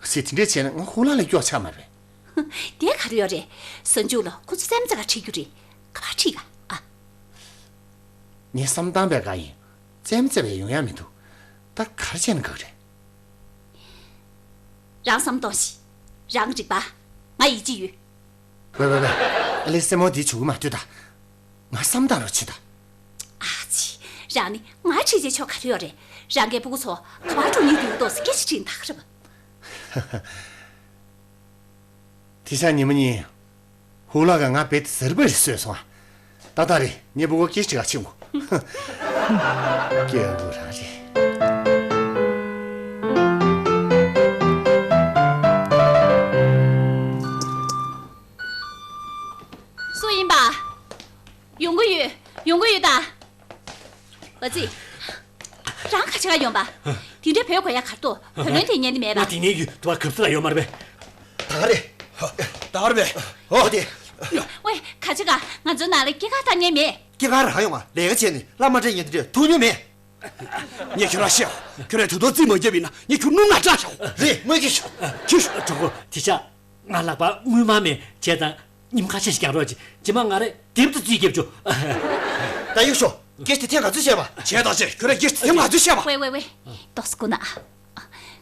སི་དེ་འདྲས་བྱས་ན་ང་ཧུ་ལག་ལ་སྐྱོ་ཆགས་མ་རེད། དེ་ག་རེ་ཡོད་རེད། གཟའ་མཇུག་ལ་ཁོ་ཚོ་རྩེད་མོ་རྩེ་ག་ཁྲིད་རྒྱུ་རེད། ག་པར་ཁྲིད་ག་ཨ། ངས་བསམ་བཏང་པའི་ག་ཡིན། རྩེད་མོ་རྩེ་བའི་ཡོང་ཡ་མི་འདུག་ད་ག་རེ་བྱས་ན་དགའ་གི་རེད། རང་བསམ་གཏོང་ཞིག་རང་རིག་པ། ང་ཡིད་ཆེས་ཡོད། ཝེ་ཝེ་ཝེ། ཨ་ལེ་སེ་མོ་དེ་བྱུག་མ་ལྟོས་ད། ང་བསམ་བཏང་རོགས་བྱེད་ད། ཨ་ཙི། རང་ནི་ང་ཁྲིད་བྱེད་ཆོག་ག་རེ་ཡོད་རེད། རང་གའི་སྤུ་གུ་ཚོ་ག་པར་འགྲོ་ཉེན་འདུག་ཏོག་ཙམ་སྐད་ཆ་དྲིས་ན་ད་ག་རེད་པ། དེ་ཤ་ཉི་མ་གཉིས། ཧུ་ལག་ག་ང་བེད་ཟེར་བ་རེ་བཟོས་སོང་ཨ། ཏག་ཏག་རེད། ངའི་སྤུ་གུ་སྐད་ཆ་དྲི་ག་ཕྱིན་གོ། སྐྱེ་བོ་རང་རེད། སུ་ཡིན་པ། ཡོང་གི་ཡོད། ཡོང་གི་ཡོད་ད། ཨ་ཙི། རང་ག་ཆེ་ག་ཡོང་པ། དེ་འདྲའི་བོད་གོ་ཡ་གར་ཏོ་བོད་ལོན་དེ་ཉན་དེ་མེད་པ། ང་དེ་ནས་ཡོད་དུ་བ་གབ་ས་ལ་ཡོད་མ་རེད་པས། ད་ག་རེད། ད་ག་རེད་པས། ཨོ་དེ། ཝེ་ག་ཆེ་ག་ང་ཚོའི་ནང་ལ་སྐྱེས་སྐར་བཏང་མཁན་མེད། སྐྱེས་སྐར་རང་ཡོང་བ་ལས་ཀ་བྱས་ནས་བླ་མ་འདྲ་ཉན་དེ་འདྲས་ཐུག་མྱོང་མེད། ངས་ཁྱོད་རང་བཤད། ཁྱོད་རང་དུས་ཐོག་རྩིས་མ་བརྒྱབ་ཡིན་ན་ངས་ཁྱོད་སྣུམ་ནང་བཀྲ་ཤག་རེད་དངོས་ཀྱི་ཤོག་ཁྱི་ཤོག་གྲོགས་པོ་དེ་ཤག་ང་ལག་པ་དངུལ་མ་མེད་བྱས་ཙང་ཉིན་ཁ་ཤས་ཤིག་རྒྱག་རོགས་གྱིས། རྗེས་མ་ང་རས་དེབ་ཏུ་རྩིས་རྒྱབ་ཆོག་ད་ཡིག་ཤོག་སྐད་ཆ་དེ་ཐེངས་ག་ཚོད་བཤད་པ། བྱས་དང་བྱས་ཁྱོད་རས་སྐད་ཆ་ཐེངས་ག་ཚོད་བཤད་པ། ཝེ་ཝེ་ཝེ། ཏོག་ཙམ་སྒུག་ན་ཨ།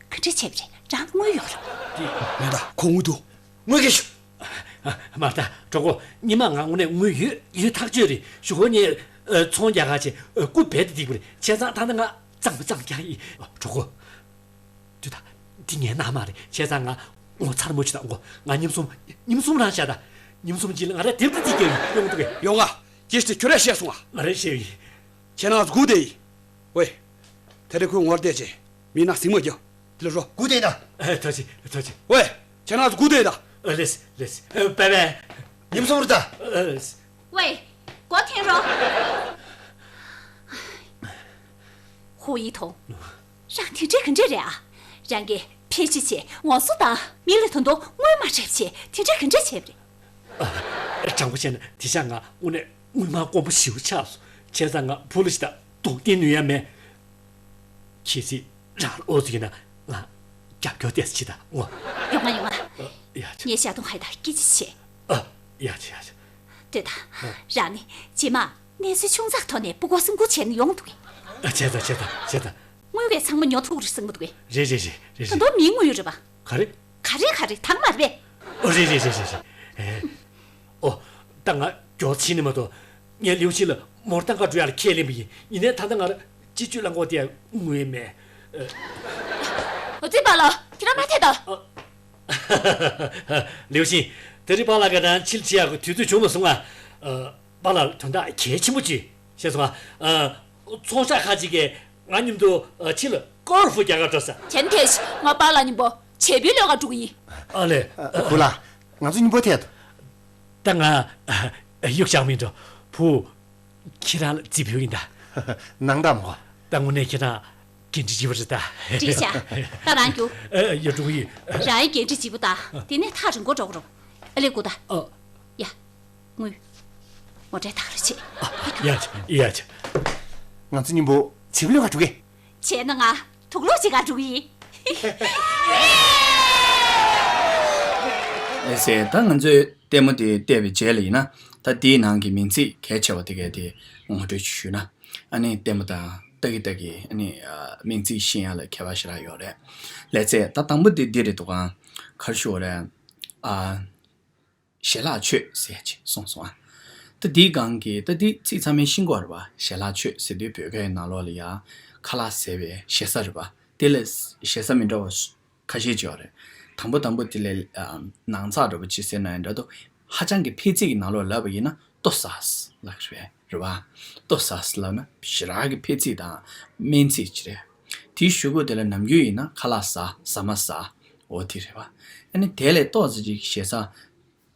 ག་འདྲ་བྱས་པ་རེད། རང་དངུལ་ཡོད་རེད། མེད་ད་ཁོ་དངུལ་འདུག་དངུལ་གྱི་ཤོག་མ་ལྟ་གྲོགས་པོ་ཉི་མ་ང་དངོས་གནས་དངུལ་ཡོད་ཡོད་ཐག་ཆོད་རེད། ཞུ་ཧོ་ཉེ་ཚོང་རྒྱག་ག་ཆེ་སྐུ་བལ་དེ་སྡིག་པ་རེད། བྱས་ཙང་ད་ནི་ང་གཙང་མ་གཙང་རྐྱང་ཡིན་གྲོགས་པོ། དུས་ད། འདི་ངའི་མནའ་མ་རེད། བྱས་ཙང་ང་ངོ་ཚ་ར་མོ་ཆེ་དང་ངོ་ང་ཉིན་གསུམ་ཉིན་གསུམ་རང་བཞག་ད། ཉིན་གསུམ་རྗེས་ལ་ང་རས་དེབ་ཏུ་རྩིས་རྒྱག་ཡོང་འདུག་གས། ཡོང་ང་། ཅེས་ཏེ་ཁྱོད་རས་བཤད་སོང་ང་། ང་རས་བཤད་ཡིན། ཁྱེད་རང་སྒུག་བསྡད་ཡིན། ཝེ། དེ་རིང་ཁོའི་ངོར་བསྡད་ཅེ། མི་ན་ཟིང་མ་རྒྱག་དེ་ལ་རོ། སྒུག་བསྡད་ད། ཨ་ཐོ་ཅི་ཐོ་ཅི། ཝེ། ཁྱེད་རང་སྒུག་བསྡད་ད། ཨ་ལེས་ལེས། ཨ་པེ་པེ། ཉིན་གསུམ་རུ་ད། ཨ་ལེས། ཝེ། སྒོ་འཐེན་རོགས། ཧོ་ཡི་ཐོང་། རང་དེ་འདྲས་ག་འདྲས་རེད་ཨ། རང་གིས་ཕལ་ཆེར་བྱས་ངོ་སོ་དང་མི་ལ་ད་དུང་དངུལ་མ་སྤྲད་བྱས་དེ་འདྲས་ག་འདྲས་བྱས་པ་རེད། དྲང་པོ་བཤད་ན་དེ་ཤག་ང་དངོས་གནས་དངུལ་མ་དཀོན་པོ་ཞེ་པོ་ཆགས་སོང་། བྱས་ཙང་ང་བུ་ལ་ཞིག་དང་གདོང་བསྟན་ནུས་ཡ་མེད། གལ་སྲིད་རང་ལ་ཨོ་ཙི་ཡིན་ན་ང་རྒྱབ་སྐྱོར་ཏོག་ཙམ་བྱེད་དང་ངོ་། ཡོང་ང་ཡོང་ང་། ཡ་ཆ། ངས་ཤ་དུང་ཧའི་དང་སྐད་ཆ་བྱས། ཨ། ཡ་ཆ་ཡ་ཆ། ལྟོས་དང་། རང་ནི་རྗེས་མ་གནས་ཚུལ་ཆུང་ཙག་ཐོག་ནས་སྤུ་གུ་སེམས་ཁུར་བྱས་ནས་ཡོང་འདུག་གས། ཨ། བྱས་ཙང་བྱས་ཙང་བྱས་ཙང་། དངུལ་བས་ཚང་མ་ཉོ་ཐུབ་རེད་བསམ་གི་འདུག་གས། རེད་རེད་རེད་རེད་ད་རེད། དུང་མིའི་དངུལ་ཡོད་རེད་པ། ག་རེ། ག་རེ་ག་རེ་དང་མ་རེད་པས། ཨོ་རེད་རེད་རེད་རེད་རེད། ཨོ། ད་ང་མགྱོགས་ཕྱིན་ནི་མ་གཏོགས། ངས་ལིའུ་ཤིན་ལ་མོར་ཏང་ཀ་འགྲོ་ཡག་ལ་ཁས་ལེན་པ་ཡིན། ཡིན་ནའི་ད་ལྟ་ང་ལ་སྤྱི་སྤྱོད་རླངས་འཁོར་དེ་ཡང་དངུལ་མེད། ཨོ་ཙི་པཱ་ལགས་ཁྱེད་རང་མ་ཐད་དོ། ལིའུ་ཤིན། དེ་རིང་པཱ་ལགས་ཀྱིས་རང་ཕྱིར་ཕྱི་ཡག་གི་དུས་ཚོད་བྱུང་མ་སོང་ང་། ཨ། པཱ་ལགས་དོན་དག་གལ་ཆེན་པོ་ཅིག་ཤེས་སོང་ཨ། ཚོང་ཤག་ཁག་ཅིག་གིས་ང་མཉམ་དུ་ཕྱི་ལ་ཀོལ་ཧྥུ་རྒྱག་གར་འགྲོ་ས། བྱས་ན་ཐལ་ཞིག་ང་པཱ་ལགས་མཉམ་པོ་བྱེད་པོའི་ལས་ཀར་འགྲོ་གི་ཡིན། ཨ་ལས། བུ་ལགས། ང་ཚོ་མཉམ་པོ་ཐད། ད་ང་གཡུག་བཞག་མི་འགྲོ། བུ། ཁྱེད་རང་ལ་རྩིས་ཕུལ་ཡིན་ད། ནང་ད་མོ། ད་དངོས་གནས་ཁྱེད་རང་འགན་འཁྲི་ལྗིད་པོ་རེད་ད། འགྲིག་བྱ། ད་རང་རྒྱུགས། ཨ། ཡ། འགྲོ་གི་ཡིན། རང་ཡི་འགན་འཁྲི་ལྗིད་པོ་ད། དེ་ནས་ཐག་རིང་པོ་འགྲོ་གི་རུང་། ཨ་ལས་སྒུག་ད། ཨ། ཡ། དངུལ། ངོ་སྤྲོད་ད་ག་རེ་བྱེད། ཡ་ཆ། ཡ་ཆ། ང་ཚོ་མཉམ་པོ་བྱེད་པོའི་ལས་ཀར་འགྲོ་གི། བྱས་ན་ང་དུག་ལོག་བྱེད་གར་འགྲོ་གི་ཡིན། ལགས་སེ། ད་ང་ཚོས་ལྟད་མོ་དེ་བལྟས་པའི་རྗེས་ལ་ཡིན་ན། ད་དེའི་ནང་གི་མིང་ཚིག་གལ་ཆེ་བ་དེ་གས་དེ་ངོ་སྤྲོད་ཞུས་ན། ཨ་ནི་ལྟད་མོ་དང་ལྟ་གི་ལྟ་གི་ཨ་ནི་མིང་ཚིག་ཤེས་ཡ་ལ་ཁྱད་པར་ཞེ་དྲག་ཡོད་རེད། ལགས་སེ། ད་དང་པོ་དེ་འདི་རེད་འདུག་ག་ག་རེ་ཞུ་དགོས་རེད། ཨ། ཞལ་ལག་མཆོད་ཟེར་ཅིག་གསུངས་སོང་ཨ། ད་འདིའི་སྒང་གི་ད་འདི་ཚིག་ཚང་མས་ཤེས་ཀྱི་ཡོད་རེད་པ། ཞལ་ལག་མཆོད་ཟེར་དུས་བོད་སྐད་ནང་ལོགས་ལ་ཡ་ཁ་ལག་ཟས་པའི་ཞེ་ས་རེད་པ། དེ་ལ་ཞེ་ས་མི་འདྲ་བ་ཁ་ཤས་ཅིག་ཡོད་རེད། དང་པོ་དང་པོ་དེ་ལ་ཨ་ནང་ཚགས་འདྲ་པོ་ཅིག་ཟེར་ན་ཡང་འདྲ་འདུག་ཧ་ཅང་གི་ཕལ་ཚིག་གི་ནང་ལོགས་ལབ་པ་ཡིན་ན་ལྟོ་ཟ་ལབ་རེད་རེད་པ། ལྟོ་ཟ་ལབ་ན་ཞེ་དྲག་གི་ཕལ་ཚིག་དང་སྨན་ཚིག་ཅིག་རེད། དེའི་གཞུག་གུ་དེ་ལ་ནམ་རྒྱུན་ཡིན་ན་ཁ་ལག་ཟ། ཟ་མ་ཟ། འོ་དེ་རེད་པ། ཨ་ནི་དེ་ལས་ཏོག་ཙམ་ཅིག་ཞེ་ས་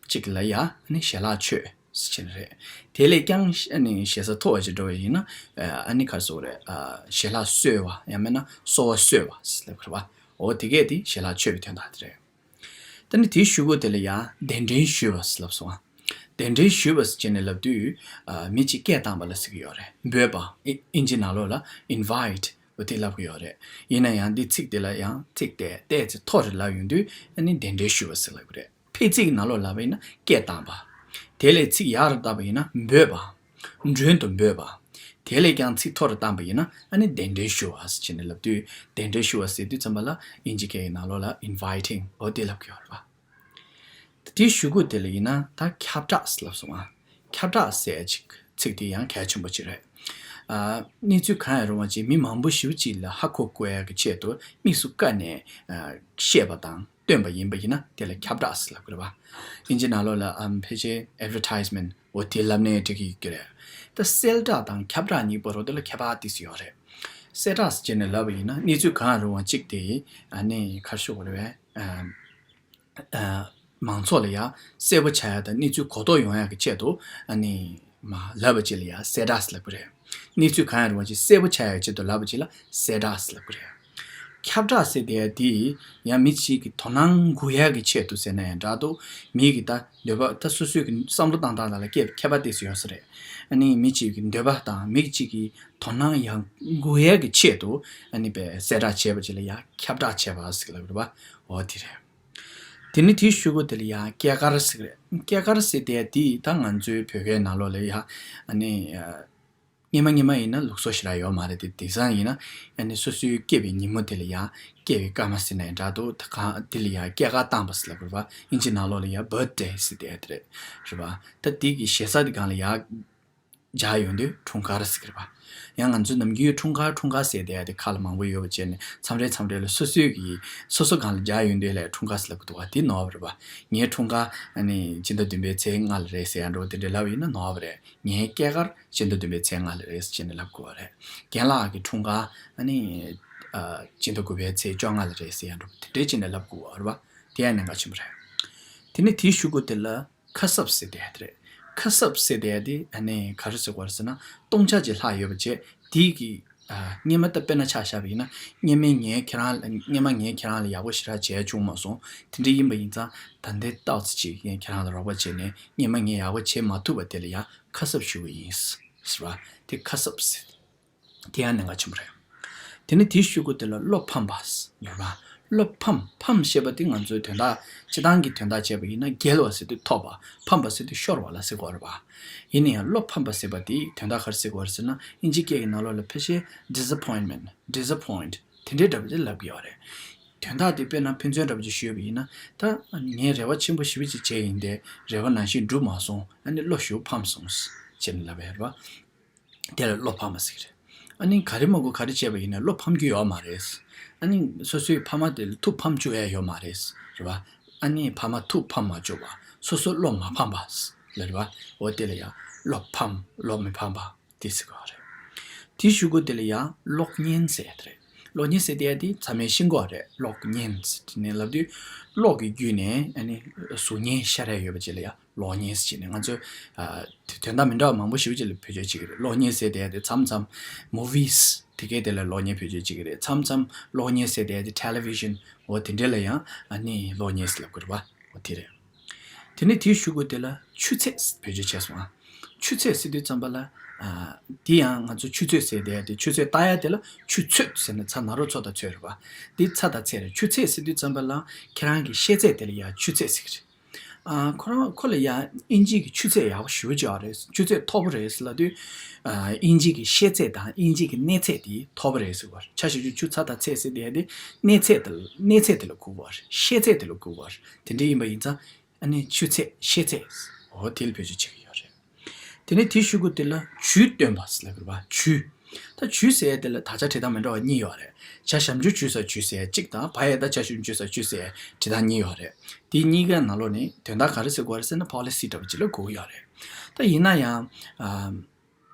གཅིག་ལ་ཡ་ཨ་ནི་ཞལ་ལག་མཆོད་ཟེར་གྱི་རེད། དེ་ལས་ཀྱང་ཨ་ནི་ཞེ་ས་མཐོ་བ་ཅིག་འགྲོ་བ་ཡིན་ན་ཨ་ནི་ག་རེ་ཟེར་དགོས་རེད། ཨ། ཞལ་ལག་གསོལ་བ་ཡང་མིན་ན་གསོལ་བ་གསོལ་བ་ཟེར་ལབ་ཀྱི་རེད་པ། འོ་དེ་གས་དེ་ཞལ་ལག་མཆོད་པའི་དོན་དག་དེ་རེད། དེ་ནི་དེའི་གཞུག་གུ་དེ་ལ་ཡ་གདན་འདྲེན་ཞུས་པ་ཟེར་ལབ་སོང་ཨ། གདན་འདྲེན་ཞུས་པ་ཟེར་བྱས་ནས་ལབ་དུས་ཨ་མི་གཅིག་སྐད་བཏང་བ་ལ་ཟེར་གྱི་ཡོད་རེད། འབོད་པ། ཨི་ཨིན་ཇི་ནང་ལོགས་ལ་invite འོ་དེ་ལབ་ཀྱི་ཡོད་རེད། ཡིན་ན་ཡང་འདི་ཚིག་དེ་ལ་ཡང་ཚིག་དེ་ཏོག་ཙམ་མཐོ་རུ་ལབ་ཡོང་དུས་ཨ་ནི་གདན་འདྲེན་ཞུས་པ་ཟེར་ལབ་ཀྱི་རེད། ཕལ་ཚིག་གི་ནང་ལོགས་ལབ་པ་ཡིན་ན་སྐད་བཏང་བ། དེ་ལས་ཚིག་ཡག་རུ་བཏགས་པ་ཡིན་ན་འབོད་པ། མགྲོན་དུ་འབོད་པ། དེ་ལས་ཀྱང་ཚིག་མཐོ་རུ་བཏང་པ་ཡིན་ན་ཨ་ནི་གདན་འདྲེན་ཞུ་བ་ཟེར་བྱས་ནས་ལབ་དུས། གདན་འདྲེན་ཞུ་བ་ཟེར་དུས་ཙམ་པ་ལ་ཨིན་ཇི་སྐད་ཀྱི་ནང་ལོགས་ལ་inviting འོ་དེ་ལབ་ཀྱི་ཡོད་རེད་པ། དེའི་གཞུག་གུ་དེ་ལ་ཡིན་ན་ད་ཁྱབ་བསྒྲགས་ལབ་སོང་ཨ། ཁྱབ་བསྒྲགས་ཟེར་ཅིག་ཚིག་དེ་ཡང་གལ་ཆེན་པོ་ཅིག་རེད། ཨ། གནས་ཚུལ་གང་ཡང་རུང་བ་ཅིག་མི་མང་པོ་ཞེ་པོ་ཅིག་ལ་ཧ་གོ་དགོས་ཡག་གི་ཆེད་དུ་དམིགས་སུ་བཀར་ནས་ཨ་བཤད་པ་དང་སྟོན་པ་ཡིན་པ་ཡིན་ན་དེ་ལ་ཁྱབ་བསྒྲགས་ཟེར་ལབ་ཀྱི་རེད་པ། ཨིན་ཇི་ནང་ལོགས་ལ་ཨམ་ཕལ་ཆེར་advertisement འོ་དེ་ལབ་ནས་འགྲིག་གི་ཡོད་ཀྱི་རེད། ད་གསལ་བསྒྲགས་དང་ཁྱབ་བསྒྲགས་གཉིས་པོ་རོ་དེ་ལ་ཁྱད་པར་ཏོག་ཙམ་ཡོད་རེད། གསལ་བསྒྲགས་ཟེར་བྱས་ནས་ལབ་པ་ཡིན་ན་གནས་ཚུལ་གང་ཡང་རུང་བ་ཅིག་དེ་ཨ་ནི་ག་རེ་ཞུ་དགོས་རེད་པས། ཨམ། ཨ། མང་ཚོགས་ལ་ཡང་གསལ་པོ་ཆགས་ཡག་དང་གནས་ཚུལ་གོ་རྟོགས་ཡོང་ཡག་གི་ཆེད་དུ་ཨ་ནི་མ་ལབ་པ་ཅིག་ལ་ཡང་གསལ་བསྒྲགས་ཟེར་ལབ་ཀྱི་རེད། གནས་ཚུལ་གང་ཡང་རུང་བ་ཅིག་གསལ་པོ་ཆགས་ཡག་ཆེད་དུ་ལབ་པ་ཅིག་ལ་གསལ་བསྒྲགས་ཟེར་ལབ་ཀྱི་རེད། ཁྱབ་བསྒྲགས་ཟེར་དེ་དེ་ཡང་མི་གཅིག་གི་དོ་སྣང་འགུག་ཡག་གི་ཆེད་དུ་ཟེར་ན་ཡང་འདྲ་འདུག་མི་གི་ད་འདོད་པ་ད་སོ་སོའི་གི་བསམ་བློ་བཏང་སྟངས་དང་ལ་ཁྱད་ཁྱད་པར་ཏོག་ཙམ་ཡོད་ས་རེད། ཨ་ནི་མི་གཅིག་གི་འདོད་པ་དང་མི་གཅིག་གི་དོ་སྣང་ཡང་འགུག་ཡག་གི་ཆེད་དུ་ཨ་ནི་པའི་གསལ་བསྒྲགས་བྱས་པ་ཅིག་ལ་ཡང་ཁྱབ་བསྒྲགས་བྱས་པ་ཟེར་ལབ་ཀྱི་རེད་པ། འོ་དེ་རེད། དེ་ནི་དེའི་གཞུག་གུ་དེ་ལ་ཡང་སྐྱེས་སྐར་ཟེར་གི་རེད། སྐྱེས་སྐར་ཟེར་དེ་དེ་ད་ང་ཚོའི་བོད་སྐད་ནང་ལོགས་ལ་ཡང་ཨ་ནི་ཨ། སྔོན་མ་སྔོན་མ་ཡིན་ན་ལུགས་སྲོལ་ཞེ་དྲག་ཡོད་མ་རེད་དེ། དེང་སང་ཡིན་ན་ཨ་ནི་སོ་སོའི་སྐྱེས་པའི་ཉིན་མོ་དེ་ལ་ཡང་སྐྱེས་པའི་སྐར་མ་ཟེར་ན་ཡང་འདྲ་འདུག་ད་གང་དེ་ལ་ཡང་སྐྱེས་སྐར་བཏང་པ་ཟེར་ལབ་དགོས་རེད་པ། ཨིན་ཇི་ནང་ལོགས་ལ་ཡང་birthday ཟེར་དེ་ཡ་དེ་རེད། རེད་པ། ད་དེ་གི་ཞེ་ས་དེ་སྒང་ལ་ཡང་སྦྱར་ཡོང་དུས་འཁྲུངས་སྐར་ཟེར་གི་རེད་པ། ཡང་ང་ཚོ་ནམ་རྒྱུན་འཁྲུངས་སྐར་འཁྲུངས་སྐར་ཟེར་དེ་ཡ་དེ་ཁ་ལ་མང་པོ་ཡོད་པ་བྱས་ནས་མཚམས་རེ་མཚམས་རེ་ལ་སོ་སོའི་གི་སོ་སོ་སྒང་ལ་སྦྱར་ཡོང་དུས་ལ་འཁྲུངས་སྐར་ཟེར་ལབ་གི་འདུག་པ། དེ་ནོར་བ་རེད་པ། ངའི་འཁྲུངས་སྐར་ཨ་ནི་སྤྱི་ཟླ་བདུན་པའི་ཚེས་ལྔ་ལ་རེད་ཟེར་ཡ་འདྲ་བོ་དེ་འདྲ་ལབ་ཡིན་ན་ནོར་བ་རེད། ངའི་སྐྱེས་སྐར་སྤྱི་ཟླ་བདུན་པའི་ཚེས་ལྔ་ལ་རེད་ཟེར་བྱས་ནས་ལབ་དགོས་པ་རེད། རྒན་ལགས་ཀྱི་འཁྲུངས་སྐར་ཨ་ནི་ཨ་སྤྱི་ཟླ་དགུ་པའི་ཚེས་བཅོ་ལྔ་ལ་རེད་ཟེར་ཡ་འདྲ་པོ་དེ་འདྲས་བྱས་ནས་ལབ་དགོས་པ་རེད་པ། དེ་ཡང་གནད་འགག་ཆེན་པོ་རེད། དེ་ནས་དེའི་གཞུག་གུ་དེ་ལ་ཁ་གསབ་ཟེར་དེ་ཡ་དེ་རེད། ཁ་གསབ་ཟེར་དེ་ཡ་དེ་ཨ་ནི་ག་རེ་ཟེར་དགོས་རེད་ཟེར་ན་སྟོང་ཆ་ཅིག་ལྷག་ཡོད་པ་བྱས་དེ་གི་ཨ་སྔོན་མ་ད་དཔེར་ན་ཆ་བཞག་པ་ཡིན་ན་སྔོན་མ་ངས་ཁྱེད་རང་ལ་སྔོན་མ་ངས་ཁྱེད་རང་ལ་ཡག་པོ་ཞེ་དྲག་བྱས་བྱུང་མ་སོང་། དེ་འདྲ་ཡིན་པ་ཡིན་ཙང་ད་ལྟའི་ཏོག་ཙམ་ཅིག་ངས་ཁྱེད་རང་ལ་རོགས་པ་བྱས་ནས་སྔོན་མ་ངས་ཡག་པོ་བྱེད་མ་ཐུབ་པ་དེ་ལ་ཡང་ཁ་གསབ་ཞུ་གི་ཡིན་ཟེར་བ་དེ་ཁ་གསབ་ཟེར། དེ་ཡང་གནད་འགག་ཆེན་པོ་རེད། དེ་ནས་དེའི་གཞུག་གུ་དེ་ལ་བློ་ཕམ་པ་ཟེར་བ། བློ་ཕམ་ཕམ་ཞེས་པ་དེ་ང་ཚོའི་དོན་དག་སྤྱི་བཏང་གི་དོན་དག་བྱས་པ་ཡིན་ན་འགྱེལ་བ་ཟེར་དུས་ཐོབ་པ། ཕམ་པ་ཟེར་དུས་ཤོར་བ་ལ་ཟེར་གྱི་ཡོད་རེད་པ། ཡིན་ན་ཡང་བློ་ཕམ་པ་ཟེར་བ་དེའི་དོན་དག་ག་རེ་ཟེར་གྱི་ཡོད་རེད་ཟེར་ན་ཨིན་ཇི་སྐད་ཀྱི་ནང་ལོགས་ལ་ཕལ་ཆེར་disappointment disappoint དེ་འདྲའི་འདྲ་པོ་ཅིག་ལབ་ཀྱི་ཡོད་རེད། དོན་དག་དེ་དཔེར་ན་ཕན་ཚུན་འདྲ་པོ་ཅིག་ཞུས་པ་ཡིན་ན་ད་ངས་རེ་བ་ཆེན་པོ་ཞེ་པོ་ཅིག་བྱས་ཡིན་ཏེ་རེ་བ་ནང་བཞིན་འགྲུབ་མ་སོང་ཨ་ནི་བློ་ཞེ་པོ་ཕམ་སོང་ཟེར་ནས་ལབ་ཡོད་རེད་པ། དེ་ལ་བློ་ཕམ་པ་ཟེར་གྱི་རེད། ཨ་ནི་ག་རེ་མ་དགོས་ག་རེ་བྱས་པ་ཡིན་ན་བློ་ཕམ་རྒྱུ་ཡོད་མ་རེད། ཨ་ནི་སོ་སོའི་ཕ་མ་དེ་ལ་ཐུགས་ཕམ་བཅུག་ཡ་ཡོད་མ་རེད། རེད་པ། ཨ་ནི་ཕ་མ་ཐུགས་ཕམ་མ་བཅུག་པ། སོ་སོ་བློ་མ་ཕམ་པ་ལ་རེད་པ། འོ་དེ་ལ་ཡང་ བློ་ཕམ་བློ་མི་ཕམ་པ་དེ་ཟེར་གྱི་ཡོད་རེད། དེའི་གཞུག་གུ་དེ་ལ་ཡང་གློག་བརྙན་ཟེར་ཡ་དེ་རེད། གློག་བརྙན་ཟེར་དེ་ཡ་དེ་ཚང་མས་ཤེས་ཀྱི་ཡོད་རེད། གློག་བརྙན་ཟེར་དེ་ནས་ལབ་དུས་གློག་གི་བརྒྱུད་ནས་ཨ་ནི་གཟུགས་བརྙན་ཤར་ཡ་ཡོད་པ་ཅིག་ལ་ཡང་གློག་བརྙན་ཟེར་བྱས་ནས་ང་ཚོས་ཨ་དེ་དོན་དག་མི་འདྲ་བ་མང་པོ་ཞེ་པོ་ཅིག་ལ་བེད་སྤྱོད་བྱེད་ཀྱི་རེད། གློག་བརྙན་ཟེར་དེ་ཡ་དེ་མཚམས་མཚམས་མུ་ཝིས་དེ་གའི་དེ་ལ་གློག་བརྙན་བེད་སྤྱོད་བྱེད་ཀྱི་རེད། མཚམས་མཚམས་གློག་བརྙན་ཟེར་དེ་ཡ་དེ་ཊེ་ལི་ཝི་ཤན་འོ་དེ་འདྲ་ལ་ཡང་ཨ་ནི་གློག་བརྙན་ཟེར་ལབ་ཀྱི་རེད་པ། འོ་དེ་རེད། དེ་ནས་དེའི་གཞུག་གུ་དེ་ལ་ཆུ་ཚད་བེད་སྤྱོད་བྱས་སོང་ཨ། ཆུ་ཚད་ཟེར་དུས་ཙམ་པ་ལ། ཨ། དེ་ཡང་ང་ཚོ་ཆུ་ཚོད་ཟེར་དེ་དེ་ཆུ་ཚོད་ལྟ་ཡ་དེ་ལ་ཆུ་ཚོད་ཟེར་ནས་ཚ་ན་རོ་ཚོ་དང་ཚོད་རེད་པ། འདི་ཚ་དང་ཚད་རེད། ཆུ་ཚད་ཟེར་དུས་ཙམ་པ་ལ་ཁྱེད་རང་གི་ཤེས་ཚད་དེ་ལ་ཡང་ཆུ་ཚད་ཟེར་གི་རེད། ཨ། ཁོ་རང་ཁོ་ལ་ཡང་དབྱིན་ཇི་གི་ཆུ་ཚད་ཡག་པོ་ཞེ་པོ་ཅིག་ཡོད་རེད། ཆུ་ཚད་མཐོ་པོ་རེད་ཟེར་ལབ་དུས། ཨ། དབྱིན་ཇི་གི་ཤེས་ཚད་དང་དབྱིན་ཇི་གི་གནས་ཚད་དེ་མཐོ་པོ་རེད་ཟེར་བ་རེད། ཆ་བཞག་ཆུ་ཚ་དང་ཚད་ཟེར་དེ་དེ་གནས་ཚད་དེ་ལ་གནས་ཚད་དེ་ལ་གོ་དགོས་པ་རེད། ཤེས་ཚད་དེ་ལ་གོ་དགོས་པ་རེད། དེ་འདྲ་ཡིན་པ་ཡིན་ཙང་། ཨ་ནི་ཆུ་ཚད་ཤེས་ཚད། འོ་དེ་ལ་བེད་སྤྱོད་བྱེད་ཀྱི་ཡོད་རེད། དེ་ནས་དེའི་གཞུག་གུ་དེ་ལ་ཇུས་སྟོན་པ་ཟེར་ལབ་ཀྱི་རེད་པ། ཇུས། ད་ཇུས་ཟེར་ཡ་དེ་ལ་དག་ཆ་འབྲི་སྟངས་མི་འདྲ་བ་གཉིས་ཡོད་རེད། བྱ་ཞབས་འཇུག་ཇུས་སུ་ཇུས་ཟེར་ཡ་གཅིག་དང་བ་ཡ་བཏགས་བྱ་ཞབས་འཇུག་ཇུས་སུ་ཇུས་ཟེར་ཡ་འབྲི་སྟངས་གཉིས་ཡོད་རེད། དེ་གཉིས་ཀའི་ནང་ལོགས་ནས་དོན་དག་ག་རེ་ཟེར་དགོས་རེད་ཟེར་ན་པོ་ལི་སི་འདྲ་པོ་ཅིག་ལ་གོ་གི་ཡོད་རེད། ད་ཡིན་ན་ཡང་། ཨ།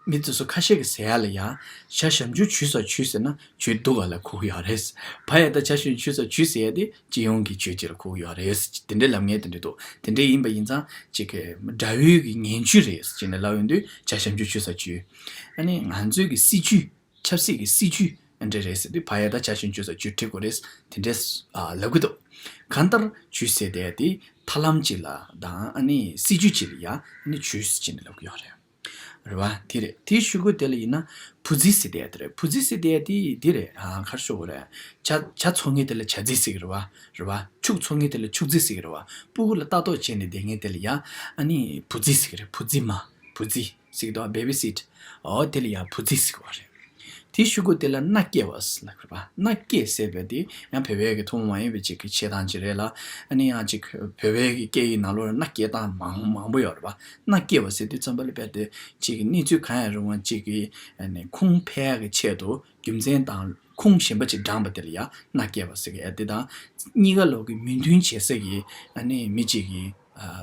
མི་དེ་ཚོ་ཁ་ཤས་ཀྱིས་ཟེར་ཡ་ལ་ཡང་བྱ་ཞབས་འཇུག་ཇུས་སུ་ཇུས་ཟེར་ན་ཇུས་སྡུག་པ་ལ་གོ་གི་ཡོད་རེད། བ་ཡ་བཏགས་བྱ་ཞབས་འཇུག་ཇུས་སུ་ཇུས་ཟེར་ཡ་དེ་སྤྱི་ཡོངས་ཀྱི་ཇུས་ཅིག་ལ་གོ་གི་ཡོད་རེད། དེ་འདྲའི་ལབ་མཁན་དེ་འདྲ་འདུག་དེ་འདྲ་ཡིན་པ་ཡིན་ཙང་ཅིག་གི་དགྲ་བོའི་གི་ངན་ཇུས་རེད་ཅེས་ནས་ལབ་ཡོང་དུས་བྱ་ཞབས་འཇུག་ཇུས་སུ་ཇུས། ཨ་ནི་ང་ཚོའི་གི་སྲིད་ཇུས། ཆབ་སྲིད་ཀྱི་སྲིད་ཇུས་འདྲ་རེད་ཟེར་དུས་བ་ཡ་བཏགས་བྱ་ཞབས་འཇུག་ཇུས་སུ་ཇུས་འབྲི་དགོས་རེད། དེ་འདྲས་ཨ་ལབ་གི་འདུག་གང་ལྟར་ཇུས་ཟེར་དེ་དེ་ཐབས་ལམ་ཅིག་ལ་དང་ཨ་ནི་སྲིད་ཇུས་ཅིག་ལ་ཡ་ཨ་ནི་ཇུས་ཟེར་ནས་ལབ་གི་ཡོད་རེད། རེད་བ། དེ་རེད། དེའི་གཞུག་གུ་དེ་ལ་ཡིན་ན་བུ་རྫི་ཟེར་དེ་དེ་རེད། བུ་རྫི་ཟེར་དེ་དེ་འདི་རེད། ཨ་ག་རེ་ཞུ་དགོས་རེད། བྱ་བྱ་འཚོ་མཁན་དེ་ལ་བྱ་རྫི་ཟེར་གི་རེད་བ། རེད་བ། ཕྱུགས་འཚོ་མཁན་དེ་ལ་ཕྱུགས་རྫི་ཟེར་གི་རེད་བ། སྤུ་གུ་ལ་ལྟ་རྟོག་བྱས་ནས་བསྡད་མཁན་དེ་ལ་ཡ་ཨ་ནི་བུ་རྫི་ཟེར་གི་རེད། བུ་རྫི་མ། བུ་རྫི་ཟེར་གི་འདུག་བ། བེ་བི་སིཊ། འོ་དེ་ལ་ཡ་བུ་རྫི་ཟེར་གི་རེད། དེའི་གཞུག་གུ་དེ་ལ་མནའ་སྐྱེལ་བ་ཟེར་ལབ་ཀྱི་རེད་པ། མནའ་སྐྱེལ་ཟེར་བ་དེ་ཡང་བོད་པའི་གི་ཐུན་མོང་མ་ཡིན་པའི་ཅིག་གི་འཆད་སྟངས་ཅིག་རེད་ལ། ཨ་ནི་ཡང་ཅིག་བོད་པའི་གི་སྐད་ཡིག་ནང་ལོགས་ལ་མནའ་སྐྱེལ་སྟངས་མང་མང་པོ་ཡོད་རེད་པ། མནའ་སྐྱེལ་བ་ཟེར་དུས་ཙམ་པ་ལ་དཔེར་དེ་ཅིག་གི་གནས་ཚུལ་གང་ཡང་རུང་བ་ཅིག་གི་ཨ་ནི་ཁུངས་འཕེར་ཡག་གི་ཆེད་དུ་རྒྱུ་མཚན་དང་ཁུངས་གཞན་པ་ཅིག་དྲངས་པ་དེ་ལ་ཡང་མནའ་སྐྱེལ་བ་ཟེར་གི། ཨ་དེ་དང་གཉིས་ཀ་ལོག་གི་མོས་མཐུན་བྱེད་ས་གི་ཨ་ནི་མི་ཅིག་གི་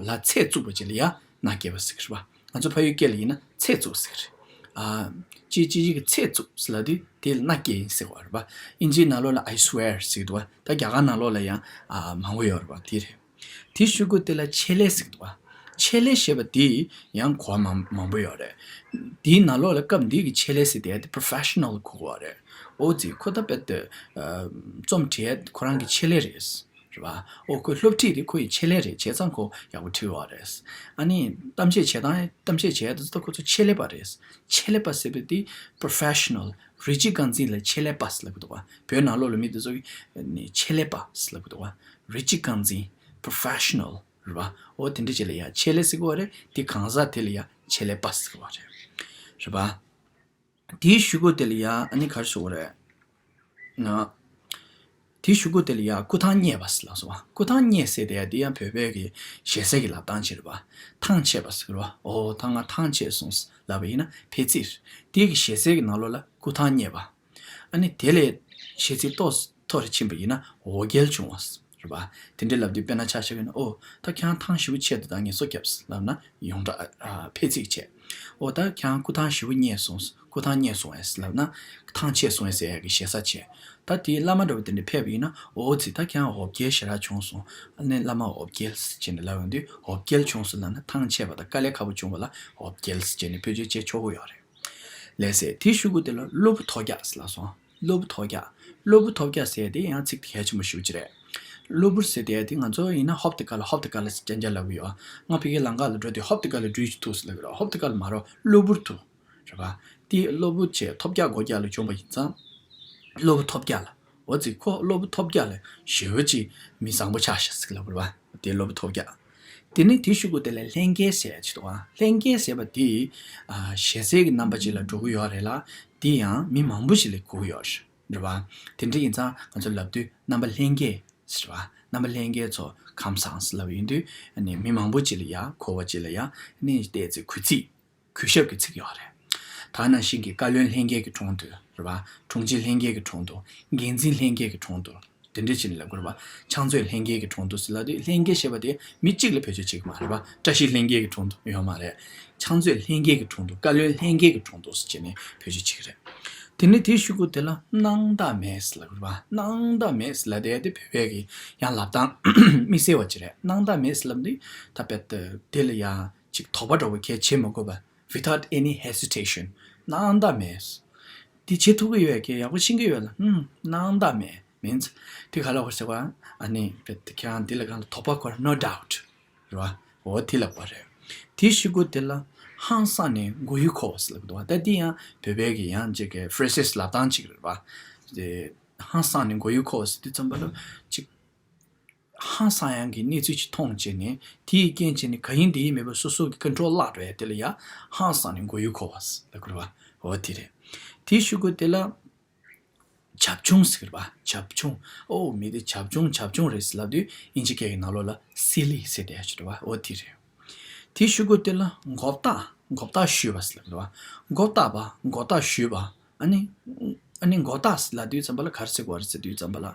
ལ་ཚད་བཙུགས་པ་ཅིག་ལ་ཡང་མནའ་སྐྱེལ་བ་ཟེར་གི་རེད་པ། ང་ཚོ་ཕ་ཡུལ་སྐད་ལ་ཡིན་ན་ཚད་བཙུགས་ཟེར། ཨ། ཅི་ཅི་ཅི་གི་ཚད་བཙུགས་ཟེར་ལབ་དུས་དེ་ལ་མནའ་སྐྱེལ་ཟེར་བ་རེད་པ། ཨིན་ཇིའི་ནང་ལོགས་ལ་I swear ཟེར་འདུག་པ། ད་རྒྱ་གར་ནང་ལོགས་ལ་ཡང་ཨ་མང་པོ་ཡོད་རེད་པ། དེ་རེད། དེའི་གཞུག་གུ་དེ་ལ་ཆེད་ལས་ཟེར་འདུག་པ། ཆེད་ལས་ཞེས་པ་དེ་ཡང་གོ་བ་མང་མང་པོ་ཡོད་རེད། དེའི་ནང་ལོགས་ལ་སྐབས་འདི་གི་ཆེད་ལས་ཟེར་དེ་དེ་པོ་རོ་ཕེ་ཤི་ནལ་གོ་དགོས་པ་རེད། ཨོ་ཙི་ཁོ་ད་དཔེ་དེ་ཨ་རྩོམ་བྲིས་ཁོ་རང་གི་ཆེད་ལས་རེད། རེད་བ། ཨོ་ཁོའི་སློབ་ཁྲིད་དེ་ཁོ་ཡི་ཆེད་ལས་རེད། བྱས་ཙང་ཁོ་ཡག་པོ་ཁྲིད་ཡོད་རེད། ཨ་ནི་གཏམ་བཤད་བྱེད་སྟངས་གཏམ་བཤད་བྱེད་དུས་ད་ཁོ་ཚོ་ཆེད་ལས་པ་རེད། ཆེད་ལས་པ་ཟེར་བའི་དེ་པོ་རོ་ཕེ་ཤི་ནལ། རིགས་གཅིག་རྐང་འཛིན་ལ་ཆེད་ལས་པ་ཟེར་ལབ་ཀྱི་འདུག་བ། བོད་ནང་ལོགས་ལ་མི་དེ་ཚོ་གི་ནི་ཆེད་ལས་པ་ཟེར་ལབ་ཀྱི་འདུག་བ། རིགས་གཅིག་རྐང་འཛིན། པོ་རོ་ཕེ་ཤི་ནལ། རེད་བ། ཨོ་དེ་འདྲ་ཅིག་ལ་ཡ་ཆེད་ལས་ཟེར་གྱི་ཡོད་རེད། དེ་གང་ཟག་དེ་ལ་ཡ་ཆེད་ལས་པ་ཟེར་གྱི་ཡོད་རེད། རེད་བ། དེའི་གཞུག་གུ་དེ་ལ་ཡ་ཨ་ནི་ག་རེ་ཞུ་དགོས་རེད། ན། དེའི་གཞུག་གུ་དེ་ལ་ཡ་སྐུ་ཐང་རྙེད་པ་ཟེར་ལབ་སོང་བ། སྐུ་ཐང་རྙེད་ཟེར་དེ་ཡ་དེ་ཡང་བོད་པའི་གི་ཞེ་སའི་གི་ལབ་སྟངས་ཅིག་རེད་བ། ཐང་ཆད་པ་ཟེར་གྱི་རེད་བ། ཨོ་ད་ང་ཐང་ཆད་སོང་ཟེར་ལབ་པ་ཡིན་ན་ཕལ་ཆེར་དེའི་གི་ཞེ་སའི་གི་ནང་ལོགས་ལ་སྐུ་ཐང་རྙེད་པ། ཨ་ནི་དེ་ལས་ཞེ་ཚིག་ཏོག་ཙམ་མཐོ་རུ་ཕྱིན་པ་ཡིན་ན་འོ་བརྒྱལ་བྱུང་བ་རེད་པ། དེ་འདྲའི་ལབ་དུས་དཔེར་ན་ཆ་བཞག་ཡིན་ན། ཨོ་ད་ཁྱེད་རང་ཐང་ཞེ་པོ་ཆད་འདུག་ད་ངལ་གསོ་བརྒྱབ་ལབ་ན་ཡོངས་གྲགས་ཨ་ཕལ་ཆེར་བྱས། ཨོ་ད་ཁྱེད་རང་སྐུ་ཐང་ཞེ་པོ་རྙེད་སོང་། སྐུ་ཐང་རྙེད་སོང་ངས་ལབ་ན་ཐང་ཆད་སོང་ངས་ཟེར་ཡག་གི་ཞེ་ས་བྱས། ད་དེའི་བླ་མ་འདྲ་བོ་དེ་འདྲ་ཕེབས་པ་ཡིན་ན། ཨོ་ཙི་ད་ཁྱེད་རང་འོ་བརྒྱལ་ཞེ་དྲག་བྱུང་སོང་། ཨ་ནི་བླ་མ་འོ་བརྒྱལ་ཟེར་བྱས་ནས་ལབ་ཡོང་དུས་འོ་བརྒྱལ་བྱུང་སོང་ལབ་ན་ཐང་ཆད་པ་དང་དཀའ་ལས་ཁག་པོ་བྱུང་བ་ལ་འོ་བརྒྱལ་ཟེར་བྱས་ནས་བེད་སྤྱོད་བྱེད་ཆོག་གི་ཡོད་རེད། ལགས་སེ། དེའི་གཞུག་གུ་དེ་ལ་གློ་བུར་ཐོལ་རྒྱག་ཟེར་ལབ་སོང་། གློ་བུར་ཐོལ་རྒྱག་གློ་བུར་ཐོལ་རྒྱག་ཟེར་དེ་ཡང་ཚིག་དེ་གལ་ཆེན་པོ་ཞེ་པོ་ཅིག་རེད། གློ་བུར་ཟེར་དེ་དེ་ང་ཚོ་ཡིན་ན་ཧོབ་ཏེ་ཀ་ལ་ཧོབ་ཏེ་ཀ་ལ་ཟེར་རྐྱང་རྐྱང་ལབ་ཀྱི་ཡོད། ང་ཕ་གིའི་ལམ་ཁ་ལ་འགྲོ་དུས་ཧོབ་ཏེ་ཀ་ལ་འགྲུལ་ཐུབ་ཟེར་ལབ་ཀྱི་རེད། ཧོབ་ཏེ་ཀ་ལ་མ་རེད། གློ་བུར་དུ་རེད་པ། དེ་གློ་བུར་བྱས་ཐོལ་རྒྱག་སྒོ་རྒྱག་ལ་བྱུང་བ་ཡིན་ཙང་། གློ་བུར་ཐོལ་རྒྱག་ལ། འོ་ཙི་ཁོ་གློ་བུར་ཐོལ་རྒྱག་ལ་ཞེ་པོ་ཅིག་མི་བཟང་པོ་ཆགས་ཤག་ཟེར་ལབ་རེད་པ། དེ་གློ་བུར་ཐོལ་རྒྱག་དེ་ནས་དེའི་གཞུག་གུ་དེ་ལ་ལྷན་སྐྱེས་ཟེར་ཡ་ཅིག་འདུག་ཨ། ལྷན་སྐྱེས་ཟེར་བ་དེ། ཨ། ཞེ་སའི་གི་རྣམ་པ་ཅིག་ལ་འགྲོ་གི་ཡོད་རེད་ལ། དེ་ཡང་མི་མང་པོ་ཞིག་ལ་གོ་གི་ཡོད་རེད་པ། དེ་འདྲ་ཡིན་ཙང་ང་ཚོ་ལབ་དུས་རྣམ་པ་ལྷན་སྐྱེས་ཟེར་བ། རྣམ་པ་ལྷན་སྐྱེས་ཚོ་ཁམས་བཟང་ཟེར་ལབ་ཡོང་དུས་ཨ་ནི་མི་མང་པོ་ཅིག་ལ་ཡ་གོ་བ་ཅིག་ལ་ཡ་ཨ་ནི་བལྟས་ཚེ་གུས་བརྩི། གུས་ཞབས་ཀྱི་ཚིག་ཡོད་རེད། ད་ནང་བཞིན་གྱི་བཀའ་བློན་ལྷན་རྒྱས་ཀྱི་དྲུང་དུ་རེད་པ། དྲུང་ཆེ་ལྷན་རྒྱས་ཀྱི་དྲུང་དུ། འགན་འཛིན་ལྷན་རྒྱས་ཀྱི་དྲུང་དུ། དེ་འདྲས་བྱས་ནས་ལབ་དགོས་རེད་པ། ཕྱག་མཛོད་ལྷན་རྒྱས་ཀྱི་དྲུང་དུ་ཟེར་ལབ་དུས་ལྷན་རྒྱས་ཞེས་པ་དེ་མི་གཅིག་ལ་བེད་སྤྱོད་བྱེད་ཀྱི་མ་རེད་པ། བཀྲ་ཤིས་ལྷན་རྒྱས་ཀྱི་དྲུང་དུ་ཡོད་མ་རེད། ཕྱག་མཛོད་ལྷན་རྒྱས་ཀྱི་དྲུང་དུ། བཀའ་བློན་ལྷན་རྒྱས་ཀྱི་དྲུང་དུ་ཟེར་བྱས་ནས་བེད་སྤྱོད་བྱེད་ཀྱི་རེད། དེ་ནས་དེའི་གཞུག་གུ་དེ་ལ་སྣང་དག་མེད་ཟེར་ལབ་དགོས་རེད་པ། སྣང་དག་མེད་ཟེར་ལབ་དེ་དེ་བོད་པའི་གི་ཡང་ལབ་སྟངས་དམིགས་བསལ་བ་ཅིག་རེད། སྣང་དག་མེད་ཟེར་ལབ་དུས་ད་དཔེ་དེ་ལ་ཡང་ཅིག་དོགས་པ་འདྲ་བོ་གལ་བྱེད་མ་དགོས་པ། Without any hesitation. སྣང་དག་མེད། འདི་བྱེད་ཐུབ་ཀྱི་ཡོད་ཀྱི། ཡག་པོ་ཤེས་ཀྱི་ཡོད་ལ། ཧུམ། སྣང་དག་མེད། མིན། དེ་ག་ལ་བར་ཟེར་བ། ཨ་ནི་ཁྱེད་རང་འདི་ལ་གང་ལ་དོགས་པ་འཁོར། No doubt. རེད་བ། འོ་དེ་ལབ་པ་རེད། དེའི་གཞུག་གུ་དེ་ལ་ཧང་སངས་ནས་མགོ་ཡུ་འཁོར་བ་ཟེར་ལབ་འདུག་བ། ད་འདི་ཡང་བོད་པའི་གི་ཡང་ཅིག་གི་phrases ལབ་སྟངས་ཅིག་རེད་བ། དེ་ཧང་སངས་ནས་མགོ་ཡུ་འཁོར་བ་ཟེར་དུས་ཙམ་པ་ལ་ཅིག་ཧང་སང་ཡང་གི་གནས་ཚུལ་ཅིག་མཐོང་བྱས་ནས། དེའི་རྐྱེན་བྱས་ནས་གང་ཡིན་འདི་ཡིན་མེད་པར་སོ་སོ་གི་ཀོན་ཊོལ་བརླག་འགྲོ་ཡ་དེ་ལ་ཡ་ཧང་སང་ནས་མགོ་ཡུ་འཁོར་བ་ཟེར་ལབ་དགོས་རེད་བ། འོ་དེ་རེད། དེའི་གཞུག་གུ་དེ་ལ་བྱབ་ཆུང་ཟེར་གི་རེད་བ། བྱབ་ཆུང་། ཨོ་མི་དེ་བྱབ་ཆུང་བྱབ་ཆུང་རེད་ཟེར་ལབ་དུས་དབྱིན་ཇི་སྐད་ཀྱི་ནང་ལོགས་ལ་སི་ལི་ཟེར་བསྡད་ཡ་ཅིག་རེད་བ། འོ་དེ་རེད། དེའི་གཞུག་གུ་དེ་ལ་མགོ་བཏགས། མགོ་བཏགས་ཞུས་པ་ཟེར་ལབ་རེད་བ། མགོ་བཏགས་པ། མགོ་བཏགས་ཞུས་པ། ཨ་ནི། ཨ་ནི་མགོ་བཏགས་ལབ་དུས་ཙམ་པ་ལ་ག་རེ་ཟེར་གི་རེད་ཟེར་དུས་ཙམ་པ་ལ།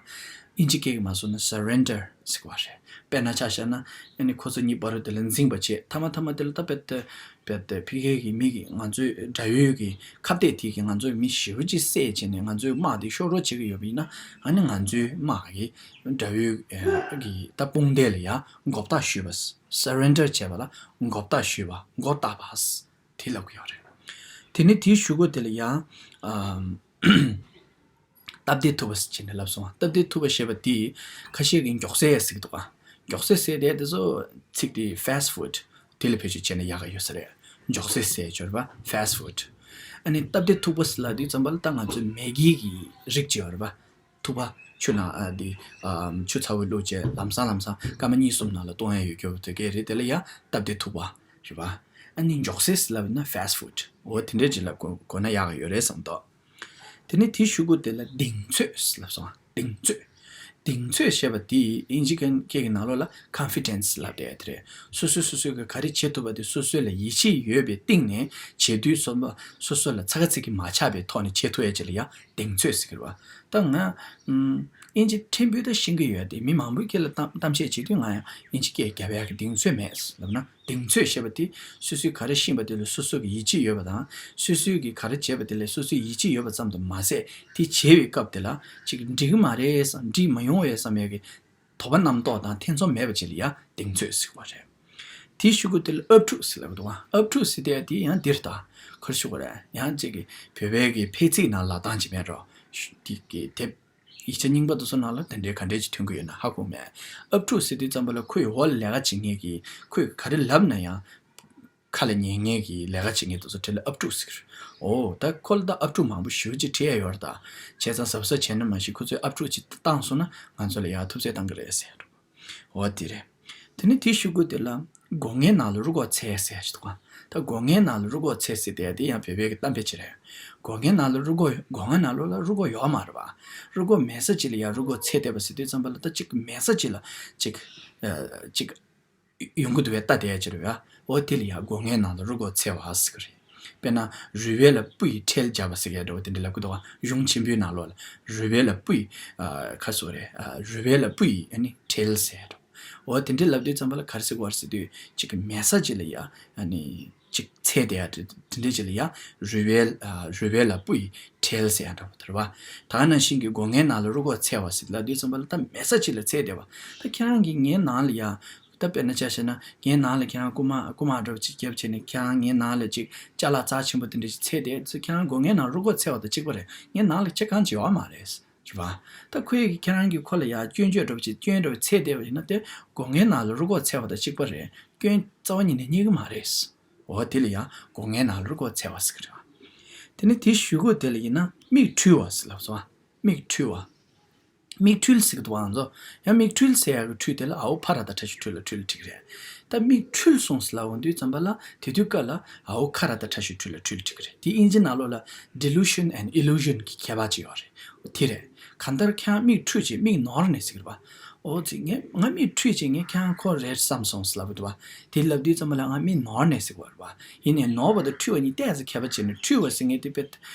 དབྱིན་ཇི་སྐད་ཀྱི་མ་སོང་ན་surrender ཟེར་གི་རེད། དཔེར་ན་ཆ་བཞག་ན། ཨ་ནི་ཁོ་ཚོ་གཉིས་བར་དུ་དེ་ལ་འཛིང་བ་བྱེད། མཐའ་མ་མཐའ་མ་དེ་ལ་ད་དཔེ་དེ། དཔེ་དེ་ཕ་གི་གི་མི་གི་ང་ཚོའི་དགྲ་ཡོད་ཀྱི་ཁ་གཏད་དེ་གི་ང་ཚོའི་མི་ཞེ་པོ་ཅིག་བསད་བྱས་ནས་ང་ཚོའི་དམག་དེ་ཤོར་རོགས་བྱེད་ཀྱི་ཡོད་པ་ཡིན་ན། ཨ་ནི་ང་ཚོའི་དམག་གི་དགྲ་ཡོད་ཀྱི་ད་དཔུང་སྡེ་ལ་ཡ་མགོ་བཏགས་ཞུས་པ། surrender བྱས་པ་ལ་མགོ་བཏགས་ཞུས་པ། མགོ་བཏགས་པ། དེ་ལབ་ཀྱི་ཡོད་རེད། དེ་ནས་དེའི་གཞུག་གུ་དེ་ལ་ཡང་། ཨམ། སྟབས་བདེ་ཐུབ་པ་ཟེར་བྱས་ནས་ལབ་སོང་བ། སྟབས་བདེ་ཐུབ་པ་ཞེས་པ་དེ་ཁ་ཤས་ཀྱིས་མགྱོགས་སེལ་ཟེར་གྱི་འདུག་ག་མགྱོགས་སེལ་ཟེར་དེ་དེ་ཚོ་ཚིག་དེ་fast food དེ་ལ་བེད་སྤྱོད་བྱས་ན་ཡག་ག་ཡོད་ས་རེད། མགྱོགས་སེལ་ཟེར་ཡ་ཅིག་ཡོད་རེད་པ། fast food། ཨ་ནི་སྟབས་བདེ་ཐུབ་པ་ཟེར་ལབ་དུས་ཙམ་པ་ལ་ད་ང་ཚོའི་མེ་གི་གི་རིགས་ཅིག་ཡོད་རེད་པ། ཐུག་པ། ཆུ་ནང་ཨ་དེ། ཨམ། ཆུ་ཚ་བོ་བླུགས་བྱས་ལམ་སང་ལམ་སང་སྐར་མ་གཉིས་གསུམ་ནང་ལ་གཏོང་ཡ་ཡོད་རྒྱུ་དེ་གས་རེད། དེ་ལ་ཡ་སྟབས་བདེ་ཐུག་པ་རེད་པ། ཨ་ནི་མགྱོགས་སེལ་ལབ་ན་fast food འོ་དེ་འདྲས་ཅིག་ལ་གོ་གོ་ན་ཡག་ག་ཡོད་རེད་བསམ་འདུག་དེ་ནས་དེའི་གཞུག་གུ་དེ་ལ་གདེང་ཚོད་ལབ་སོང་། གདེང་ཚོད། གདེང་ཚོད་ཞེས་པ་དེ་དབྱིན་ཇི་སྐད་ཀྱི་ནང་ལོགས་ལ་confidence ལབ་བསྡད་དེ་རེད། སོ་སོས་སོ་སོས་ག་རེ་བྱེད་ཐུབ་པ་དེ་སོ་སོ་ལ་ཡིད་ཆེས་ཡོད་པའི་སྟེང་ནས་བྱེད་དུས་སོ་སོ་ལ་ཚ་ག་ཚིག་གི་མ་ཆགས་པའི་ཐོག་ནས་བྱེད་ཐུབ་ཡ་ཅིག་ལ་ཡ་གདེང་ཚོད་ཟེར་གི་རེད་བ། ད་ང་ཨམ། དབྱིན་ཇི་ཕྲན་བུ་ད་ཤེས་ཀྱི་ཡོད་དེ། མི་མང་པོའི་སྐད་ལ་གཏམ་གཏམ་བཤད་བྱེད་དུས་ང་ཡང་དབྱིན་ཇི་སྐད་རྒྱབ་ཡག་གི་གདེང་ཚོད་མེད་ལབ་ན། གདེང་ཚོད་ཞེས་པ་དེ་སོ་སོས་ག་རེ་ཤེས་པ་དེ་ལ་སོ་སོ་གི་ཡིད་ཆེས་ཡོད་པ་དང་། སོ་སོས་གི་ག་རེ་བྱས་པ་དེ་ལ་སོ་སོས་ཡིད་ཆེས་ཡོད་པ་ཙམ་དུ་མ་ཟད། དེ་བྱས་པའི་སྐབས་དེ་ལ་ཅིག་འགྲིག་གི་མ་རེད་བསམ། འགྲིག་མ་ཡོང་བས་བསམ་ཡག་གི་དོགས་པ་རྣམ་རྟོག་དང་ཐེ་ཚོམ་མེད་པ་ཅིག་ལ་ཡ་གདེང་ཚོད་ཟེར་བ་རེད། དེའི་གཞུག་གུ་དེ་ལ་ཨབ་ཕྲུག་ཟེར་ལབ་འདུག་བ། ཨབ་ཕྲུག་ཟེར་དེ་དེ་ཡང་འདིར་ད་ག་རེ་ཞུ་དགོས་རེད། ཡང་ཅིག་གི་བོད་པའི་གི་ཕལ་ཚིག་ནང་ལབ་སྟངས་ཅིག་མེད་འགྲོ། དེ་གི་དེབ་ཡིག་ཆ་རྙིང་པ་དེ་ཚོ་ནང་ལ་དེ་འདྲའི་ག་འདྲའི་ཅིག་ཐོན་གི་ཡོད་ན་ཧ་གོ་མེད། ཨབ་ཕྲུག་ཟེར་དུས་ཙམ་པ་ལ་ཁོའི་འོག་ལ་ལས་ཀ་བྱེད་མཁན་གི་ཁོས་ག་རེ་ལབ་ན་ཡང་ཁ་ལ་ཉན་མཁན་གྱི་ལས་ཀ་བྱེད་མཁན་དེ་ཚོ་དེ་ལ་ཨབ་ཕྲུག་ཟེར། འོ་ད་ཁོ་ལ་ད་ཨབ་ཕྲུག་མང་པོ་ཞེ་པོ་ཅིག་ཁྲིད་ཡ་ཡོད་རེད་ད། བྱས་ཙང་གཟབ་གཟབ་བྱས་ན་མ་གཞི་ཁོ་ཚོས་ཨབ་ཕྲུག་ཅིག་བཏང་སོང་ན་ང་ཚོ་ལ་ཡ་ཐུབ་ཚོད་བཏང་གི་རེད་ཟེར། འོ་དེ་རེད། དེ་ནས་དེའི་གཞུག་གུ་དེ་ལ་སྒོ་ངའི་ནང་ལ་རུ་སྒོ་ཚད་ཟེར་ཞིག་འདུག་ག་ད་སྒོ་ངའི་ནང་ལ་རུ་སྒོ་ཚད་ཟེར་དེ་དེ་ཡང་བོད་པའི་གི་གཏམ་དཔེ་ཅིག་རེད། སྒོ་ངའི་ནང་ལ་རུ་སྒོ་སྒོ་ང་ནང་ལོགས་ལ་རུ་སྒོ་ཡོད་མ་རེད་བ། རུ་སྒོ་མེད་ས་ཅིག་ལ་ཡང་རུ་སྒོ་ཚད་བསྡད་པ་ཟེར་དུས་ཙམ་པ་ལ་ད་ཅིག་མེད་ས་ཅིག་ལ་ཅིག་ཨ་ཅིག་ཡོང་གི་འདུག་བས་ལྟ་བསྡད་ཡ་ཅིག་རེད་བ། འོ་དེ་ལ་ཡང་སྒོ་ངའི་ནང་ལ་རུ་སྒོ་ཚད་བ་ཟེར་གི་རེད། དཔེར་ན་རུས་སྦལ་ལ་སྤུ་ཡི་ཁྲལ་བརྒྱབ་པ་ཟེར་གི་འདྲ་བོ་དེ་འདྲ་ལབ་གི་འདུག་བ། གཞུང་ཆེན་པོའི་ནང་ལོགས་ལ་རུས་སྦལ་ལ་སྤུ་ཡི་ཨ་ཁ་སོ་རེད། ཨ་རུས་སྦལ་ལ་སྤུ་ཡི་ཨ་ནི་ཁྲལ་ཟེར་འདྲ་བོ། འོ་དེ་འདྲ་ལབ་དུས་ཙམ་པ་ལ་ག་རེ་ཟེར་གི་རེད་ཟེར་དུས་ཅིག་གི་མེད་ས་ཅིག་ལ་ཡ་ཨ་ནི་ཅིག་ཚད་དེ་ཡ་དེ་འདྲ་ཅིག་ལ་ཡ་རུས་སྦལ་ཨ་རུས་སྦལ་ལ་སྤུ་ཡི་ཁྲལ་ཟེར་ཡ་འདྲ་བོ་དེ་རེད་བ། ད་ག་ནང་བཞིན་གྱི་སྒོ་ངའི་ནང་ལ་རུ་སྒོ་ཚད་བ་ཟེར་ལབ་དུས་ཙམ་པ་ལ་ད་མེད་ས་ཅིག་ལ་ཚད་བསྡད་པ། ད་ཁྱེད་རང་གིས་ངའི་ནང་ལ་ཡ། ད་དཔེར་ན་ཆ་བཞག་ན་ངའི་ནང་ལ་ཁྱེད་རང་རྐུ་མ་རྐུ་མ་འདྲ་བོ་ཅིག་བརྒྱབ་བྱས་ནས་ཁྱེད་རང་ངའི་ནང་ལ་ཅིག་ཅ་ལག་རྩ་ཆེན་པོ་དེ་འདྲ་ཞིག་ཚད་དེ་ཚོ་ཁྱེད་རང་སྒོ་ངའི་ནང་རུ་སྒོ་ཚད་པ་དང་གཅིག་པ་རེད། ངའི་ནང་ལ་ཅི་གང་ཅི་ཡོད་མ་རེད། རེད་བ། ད་ཁོས་ཁྱེད་རང་གིས་ཁོ་ལ་ཡ་སྐྱོན་བརྗོད་འདྲ་བོ་ཅིག་སྐྱོན་འདྲ་བོ་ཚད་དེ་བ་ཡིན་ན་དེ་སྒོ་ངའི་ནང་ལ་རུ་སྒོ་ཚད་པ་དང་གཅིག་པ་རེད། སྐྱོན་རྩ་བ་ཉིད་ནས་རྙེད་གི་མ་རེད། འོ་དེ་ལ་ཡ་སྒོ་ངའི་ནང་ལ་རུ་སྒོ་ཚད་པ་ཟེར་གི་རེད་བ། དེ་ནས་དེའི་གཞུག་གུ་དེ་ལ་ཡིན་ན་མིག་འཕྲུལ་བ་ཟེར་ལབ་སོང་བ། མིག་འཕྲུལ་བ། མིག་འཕྲུལ་ཟེར་གི་འདུག་བ་ང་ཚོ། ཡང་མིག་འཕྲུལ་ཟེར་ཡག་གི་འཕྲུལ་དེ་ལ་འ་འོག་ཕ་ར་བཏགས་ཕྲ་ཞབས་འཕྲུལ་ལ་འཕྲུལ་འགྲིག་གི་རེད། ད་མིག་འཕྲུལ་སོང་ཟེར་ལབ་འོང་དུས་ཙམ་པ་ལ་དེ་དུས་སྐབས་ལ་འ་འོག་ཁ་ར་བཏགས་ཕྲ་ཞབས་འཕྲུལ་ལ་འཕྲུལ་འགྲིག་གི་རེད། དེ་དབྱིན་ཇི་ནང་ལོགས་ལ་delusion and illusion གི་ཁྱད་པར་ཅིག་ཡོད་རེད། དེ་རེད། གང་ལྟར་ཁྱེད་རང་མིག་འཕྲུལ་ཅིག་མིག་ནོར་ནས་ཟེར་གི་རེད་པ། ཨོ་ཙི་ངས་ང་མིག་འཁྲུད་བྱས་ངས་ཁྱེད་རང་ཁོ་རེད་བསམ་སོང་ལབ་འདུག་བ། དེ་ལབ་དུས་ཙམ་པ་ལ་ང་མིག་ནོར་ནས་ཟེར་བ་རེད་བ། ཡིན་ནའི་ནོར་བ་དང་འཁྲུད་པ་གཉིས་ཏོག་ཙམ་ཁྱད་པར་ཕྱེ་ནས། འཁྲུད་པ་ཟེར་མཁན་དེ་དཔེ་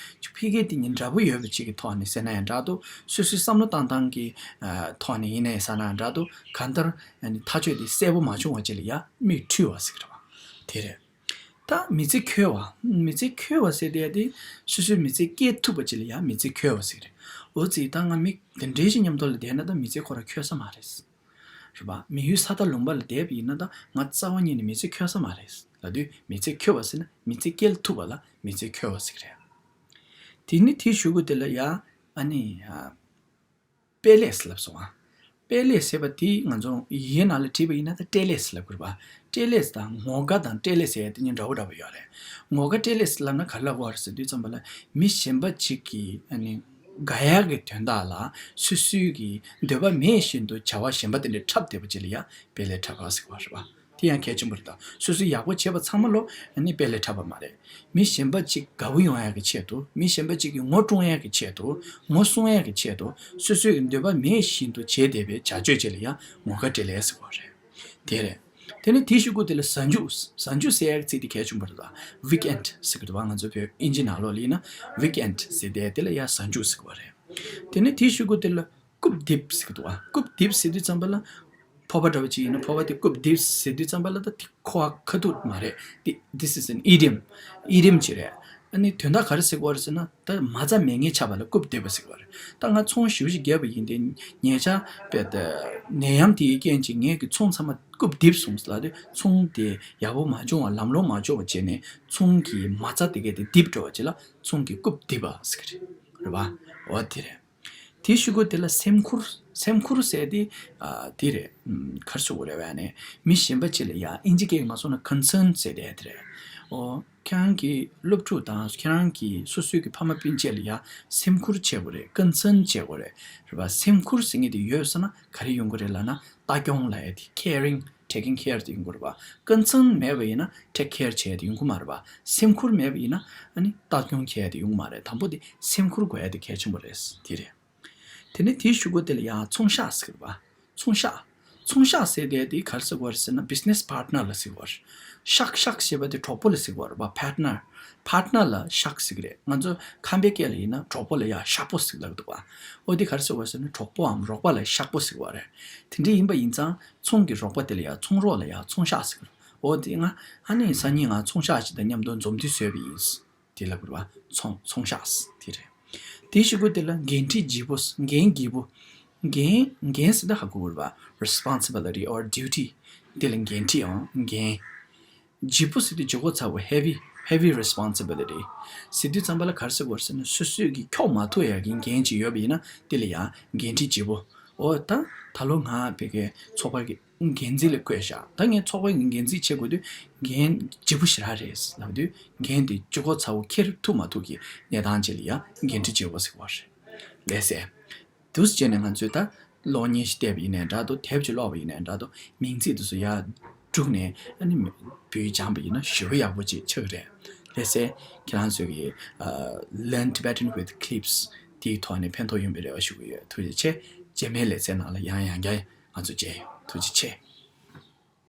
ཕ་གི་དེ་གཉིས་འདྲ་པོ་ཡོད་པ་ཅིག་གི་ཐོག་ནས་ཟེར་ན་ཡང་འདྲ་འདུག་སོ་སོའི་བསམ་བློ་བཏང་སྟངས་ཀྱི་ཐོག་ནས་ཡིན་ནའི་ཟེར་ན་ཡང་འདྲ་འདུག་གང་ལྟར་ཐག་གཅོད་དེ་གསལ་པོ་མ་བྱུང་བ་ཅིག་ལ་ཡ་མིག་འཁྲུད་པ་ཟེར་གི་རེད་བ། དེ་རེད། ད་མི་ཚེ་འཁྱོལ་བ། མི་ཚེ་འཁྱོལ་བ་ཟེར་དེ་དེ་སོ་སོའི་མི་ཚེ་སྐྱེལ་ཐུབ་པ་ཅིག་ལ་ཡང་མི་ཚེ་འཁྱོལ་བ་ཟེར་གི་རེད། འོ་ཙི་ད་ང་མི་དེ་འདྲའི་ཞིག་མཉམ་དུ་ལ་བསྡད་ན་ད་མི་ཚེ་ཁོ་རང་འཁྱོལ་ས་མ་རེད། རེད་པ། མི་ཡུལ་ས་ཐག་ལུང་པ་ལ་བསྡད་པ་ཡིན་ན་ད་ང་རྩ་བ་ཉིད་ནས་མི་ཚེ་འཁྱོལ་ས་མ་རེད་ལབ་དུས། མི་ཚེ་འཁྱོལ་བ་ཟེར་ན་མི་ཚེ་སྐྱེལ་ཐུབ་པ་ལ་མི་ཚེ་འཁྱོལ་བ་ཟེར་གི་རེད། དེ་ནི་དེའི་གཞུག་གུ་དེ་ལ་ཡ་ཨ་ནི་ཨ། པེ་ལེས་ལབ་སོང་ཨ། པེ་ལེས་ཟེར་བ་དེ་ང་ཚོ་ཡིག་ནང་ལ་བྲིས་པ་ཡིན་ན་ད་ཏེ་ལེས་ལབ་དགོས་རེད་པ། ཏེ་ལེས་དང་ངོ་དགའ་དང་ཏེ་ལེས་ཟེར་ཡ་དེ་གཉིས་འདྲ་པོ་འདྲ་པོ་ཡོད་རེད། ངོ་དགའ་ཏེ་ལེས་ལབ་ན་ག་རེ་ལབ་དགོས་རེད་ཟེར་དུས་ཙམ་པ་ལ། མི་གཞན་པ་གཅིག་གིས་ཨ་ནི་དགའ་ཡག་གི་དོན་དག་ལ་སོ་སོའི་གི་འདོད་པ་མེད་བཞིན་དུ་བྱ་བ་གཞན་པ་དེ་འདྲ་འཁྲབ་བསྡད་པ་ཅིག་ལ་ཡ་པེ་ལེ་འཁྲབ་པ་ཟེར་གི་རེད་པ། དེ་ཡང་གལ་ཆེན་པོ་རེད་ད། སོ་སོས་ཡག་པོ་བྱས་པ་ཚང་མ་ལོ་ནི་དཔེ་ལས་འཁྲབ་པ་མ་རེད། མི་གཞན་པ་གཅིག་དགའ་པོ་ཡོང་ཡག་གི་ཆེད་དུ། མི་གཞན་པ་གཅིག་གི་ངོ་སྲུང་ཡག་གི་ཆེད་དུ། ངོ་སྲུང་ཡག་གི་ཆེད་དུ་སོ་སོའི་འདོད་པ་མེད་བཞིན་དུ་བྱས་བསྡད་པའི་བྱ་སྤྱོད་ཅིག་ལ་ཡང་ངོ་དགའ་སྤྲེལ་ལད་ཟེར་གི་རེད། དེ་རེད། དེ་ནས་དེའི་གཞུག་གུ་དེ་ལ་གཟའ་མཇུག་གཟའ་མཇུག་ཟེར་ཡག་གི་ཚིག་དེ་གལ་ཆེན་པོ་རེད་ད། ཝིག་ཨེན་ཌི་ཟེར་གི་འདུག་བ། ང་ཚོ་བོད་ཨིན་ཇི་ནང་ལོགས་ལ་ཡིན་ན་ཝིག་ཨེན་ཌི་ཟེར་དེ་དེ་ལ་ཡང་གཟའ་མཇུག་ཟེར་གི་རེད། དེ་ནས་དེའི་གཞུག་གུ་དེ་ལ་སྐུབ་རྡིབ་ཟེར་གི་འདུག་བ། སྐུབ་རྡིབ་ཟེར་དུས་ཙམ་པ་ལ། ཕོར་པ་འདྲ་བོ་ཅིག་ཡིན་ན་ཕོར་པ་དེ་སྐུབ་རྡིབ་ཟེར་དུས་ཙམ་པ་ལ་ད་དེ་ཁོ་བ་ཁ་ཐུག་མ་རེད། དེ་this is an idiom. Idiom་ཅིག་རེད། ཨ་ནི་དོན་དག་ག་རེ་ཟེར་གི་ཡོད་རེད་ཟེར་ན། ད་མ་རྩ་མེད་མཁན་ཆགས་པ་ལ་སྐུབ་རྡིབ་པ་ཟེར་གི་ཡོད་རེད། ད་ང་ཚོང་ཞེ་པོ་ཅིག་བརྒྱབ་པ་ཡིན་ཏེ། ཉེ་ཆར་དཔེ་ད་ནད་ཡམས་དེའི་རྐྱེན་གྱིས་ངའི་གི་ཚོང་ཚང་མ་སྐུབ་རྡིབ་སོང་ཟེར་ལབ་དུས། ཚོང་དེ་ཡག་པོ་མ་བྱུང་བ། ལམ་ལྷོང་མ་བྱུང་བ་བྱས་ནས་ཚོང་གི་མ་རྩ་དེ་གས་དེ་རྡིབ་འགྲོ་བ་ཅིག་ལ་ཚོང་གི་སྐུབ་རྡིབ་པ་ཟེར་གི་རེད། རེད་པ། འོ་དེ་རེད། དེའི་གཞུག་གུ་དེ་ལ་སེམས་ཁུར། སེམས་ཁུར་ཟེར་དེ་ཨ་དེ་རེད། ཨམ། ག་རེ་ཟེར་དགོས་རེད་པ་ནི། མི་གཞན་པ་ཅིག་ལ་ཡ་ཨིན་ཇི་སྐད་ནང་མ་སོང་ན་ཀོན་སརན་ཟེར་དེ་དེ་རེད། ཨོ། ཁྱེད་རང་གི་སློབ་ཕྲུག་དང་ཁྱེད་རང་གི་སོ་སོའི་གི་ཕ་མ་སྤུན་མཆེད་ལ་ཡ་སེམས་ཁུར་བྱེད་དགོས་རེད། ཀོན་སརན་བྱེད་དགོས་རེད། རེད་པ། སེམས་ཁུར་ཟེར་མཁན་དེ་ཡོད་སོང་ན་ག་རེ་ཡོང་གི་རེད་ལབ་ན། ལྟ་སྐྱོང་ལབ་ཡ་དེ། ཁེ་རིང་། ཊེ་ཀིང་ཁེར་དེ་ཡོང་གི་རེད་པ། ཀོན་སརན་མེད་པ་ཡིན་ན་ཊེག་ཁེར་བྱེད་ཡ་དེ་ཡོང་གི་མ་རེད་པ། སེམས་ཁུར་མེད་པ་ཡིན་ན་ཨ་ནི་ལྟ་སྐྱོང་བྱེད་ཡ་དེ་ཡོང་གི་མ་རེད། དང་པོ་དེ་སེམས་ཁུར་དགོས་ཡ་དེ་གལ་ཆེན་པོ་རེད། དེ་རེད། དེ་ནས་དེའི་གཞུག་གུ་དེ་ལ་ཡང་ཚོང་བཤགས་ཟེར་གི་རེད་པ། ཚོང་བཤགས། ཚོང་བཤགས་ཟེར་དེ་དེ་ག་རེ་ཟེར་གི་རེད་ཟེར་ན། བྷི་ཛི་ནེ་སི་པཱར་ཊི་ནར་ལ་ཟེར་གི་རེད། བཤགས། བཤགས་ཞེས་པ་དེ་གྲོགས་པོ་ལ་ཟེར་གི་རེད་པ། པཱར་ཊི་ནར། པཱར་ཊི་ནར་ལ་བཤགས་ཟེར་གི་རེད། ང་ཚོ་ཁམས་པའི་སྐད་ལ་ཡིན་ན་གྲོགས་པོ་ལ་ཡ་ཤག་པོ་ཟེར་ལབ་འདུག་པ། འོ་དེ་ག་རེ་ཟེར་གི་རེད་ཟེར་ན། གྲོགས་པོའམ་རོགས་པ་ལ་ཤག་པོ་ཟེར་གི་རེད། དེ་འདྲ་ཡིན་པ་ཡིན་ཙང་ཚོང་གི་རོགས་པ་དེ་ལ་ཡ་ཚོང་རོགས་ལ་ཡ་ཚོང་བཤགས་ཟེར་གི་རེད། འོ་དེ་ང་ཨ་ནི་སང་ཉིན་ང་ཚོང་བཤགས་ཅིག་དང་མཉམ་དུ་འཛོམས་དུས་བཟོས་པ་ཡིན། དེ་ལབ་དགོས་རེད་པ། ཚོང་། ཚོང་བཤགས་དེ་རེད། དེའི་གཞུག་གུ་དེ་ལ་འགན་འཁྲི་ལྗིད་པོ། འགན་ལྗིད་པོ། འགན། འགན་ཟེར་ད་ཧ་གོ་དགོས་རེད་པ། རི་སི་པོན་སི་བི་ལི་ཊི་ཨོར་ཌིའུ་ཊི། དེ་ལ་འགན་འཁྲི་ཡང་འགན། ལྗིད་པོ་ཟེར་དུས་ལྗིད་ཁོག་ཚ་པོ། ཧེ་བི། ཧེ་བི་རི་སི་པོན་སི་བི་ལི་ཊི་ཟེར་དུས་ཙམ་པ་ལ་ག་རེ་ཟེར་དགོས་རེད་ཟེར་ན། སོ་སོས་ཀྱིས་འཁྱོག་མ་ཐུབ་ཡག་གི་འགན་ཅིག་ཡོད་པ་ཡིན་ན་དེ་ལ་ཡང་འགན་འཁྲི་ལྗིད་པོ། འོ་ད་ད་ལོ་ང་ཕ་གིའི་ཚོགས་པ་གི་འགན་འཛིན་ལ་བསྐོས་བཞག་ད་ངས་ཚོགས་པའི་འགན་འཛིན་བྱེད་དགོས་དུས་འགན་ལྗིད་པོ་ཞེ་དྲག་རེད་ལབ་དུས། འགན་དེ་ལྗིད་ཁོག་ཚ་པོ་འཁྱེར་ཐུབ་མ་ཐུབ་ཀྱི་གནས་སྟངས་ཅིག་ལ་ཡང་འགན་འཁྲི་ལྗིད་པོ་ཟེར་གི་རེད། ལགས་སེ། འདུག་སེ་བྱས་ནས་ང་ཚོས་ད་གློག་བརྙན་ཞིག་བལྟས་པ་ཡིན་ནའི་འདྲ་འདུག་དེབ་ཅིག་ཀློག་པ་ཡིན་ནའི་འདྲ་འདུག་མིང་ཚིག་དེ་ཚོ་ཡར་བསྒྲུགས་ནས་ཨ་ནི་བོད་ཡིག་སྦྱངས་པ་ཡིན་ན་ཞེ་པོ་ཡག་པོ་ཅིག་ཆགས་ཀྱི་རེད། ལགས་སེ། ཁྱེད་རང་ཚོས་ཀྱི་ཨ། Learn Tibetan with Clips དེའི་ཐོག་ནས་ཕན་ཐོགས་ཡོང་བའི་རེ་བ་ཞུ་གི་ཡོད། ཐུགས་རྗེ་ཆེ། རྗེས་མའི་ལེ་ཚན་ནང་ལ་ཡང་ཡང་བསྐྱར་ང་ཚོ་མཇལ་ཡོང་། ཐུགས་རྗེ་ཆེ།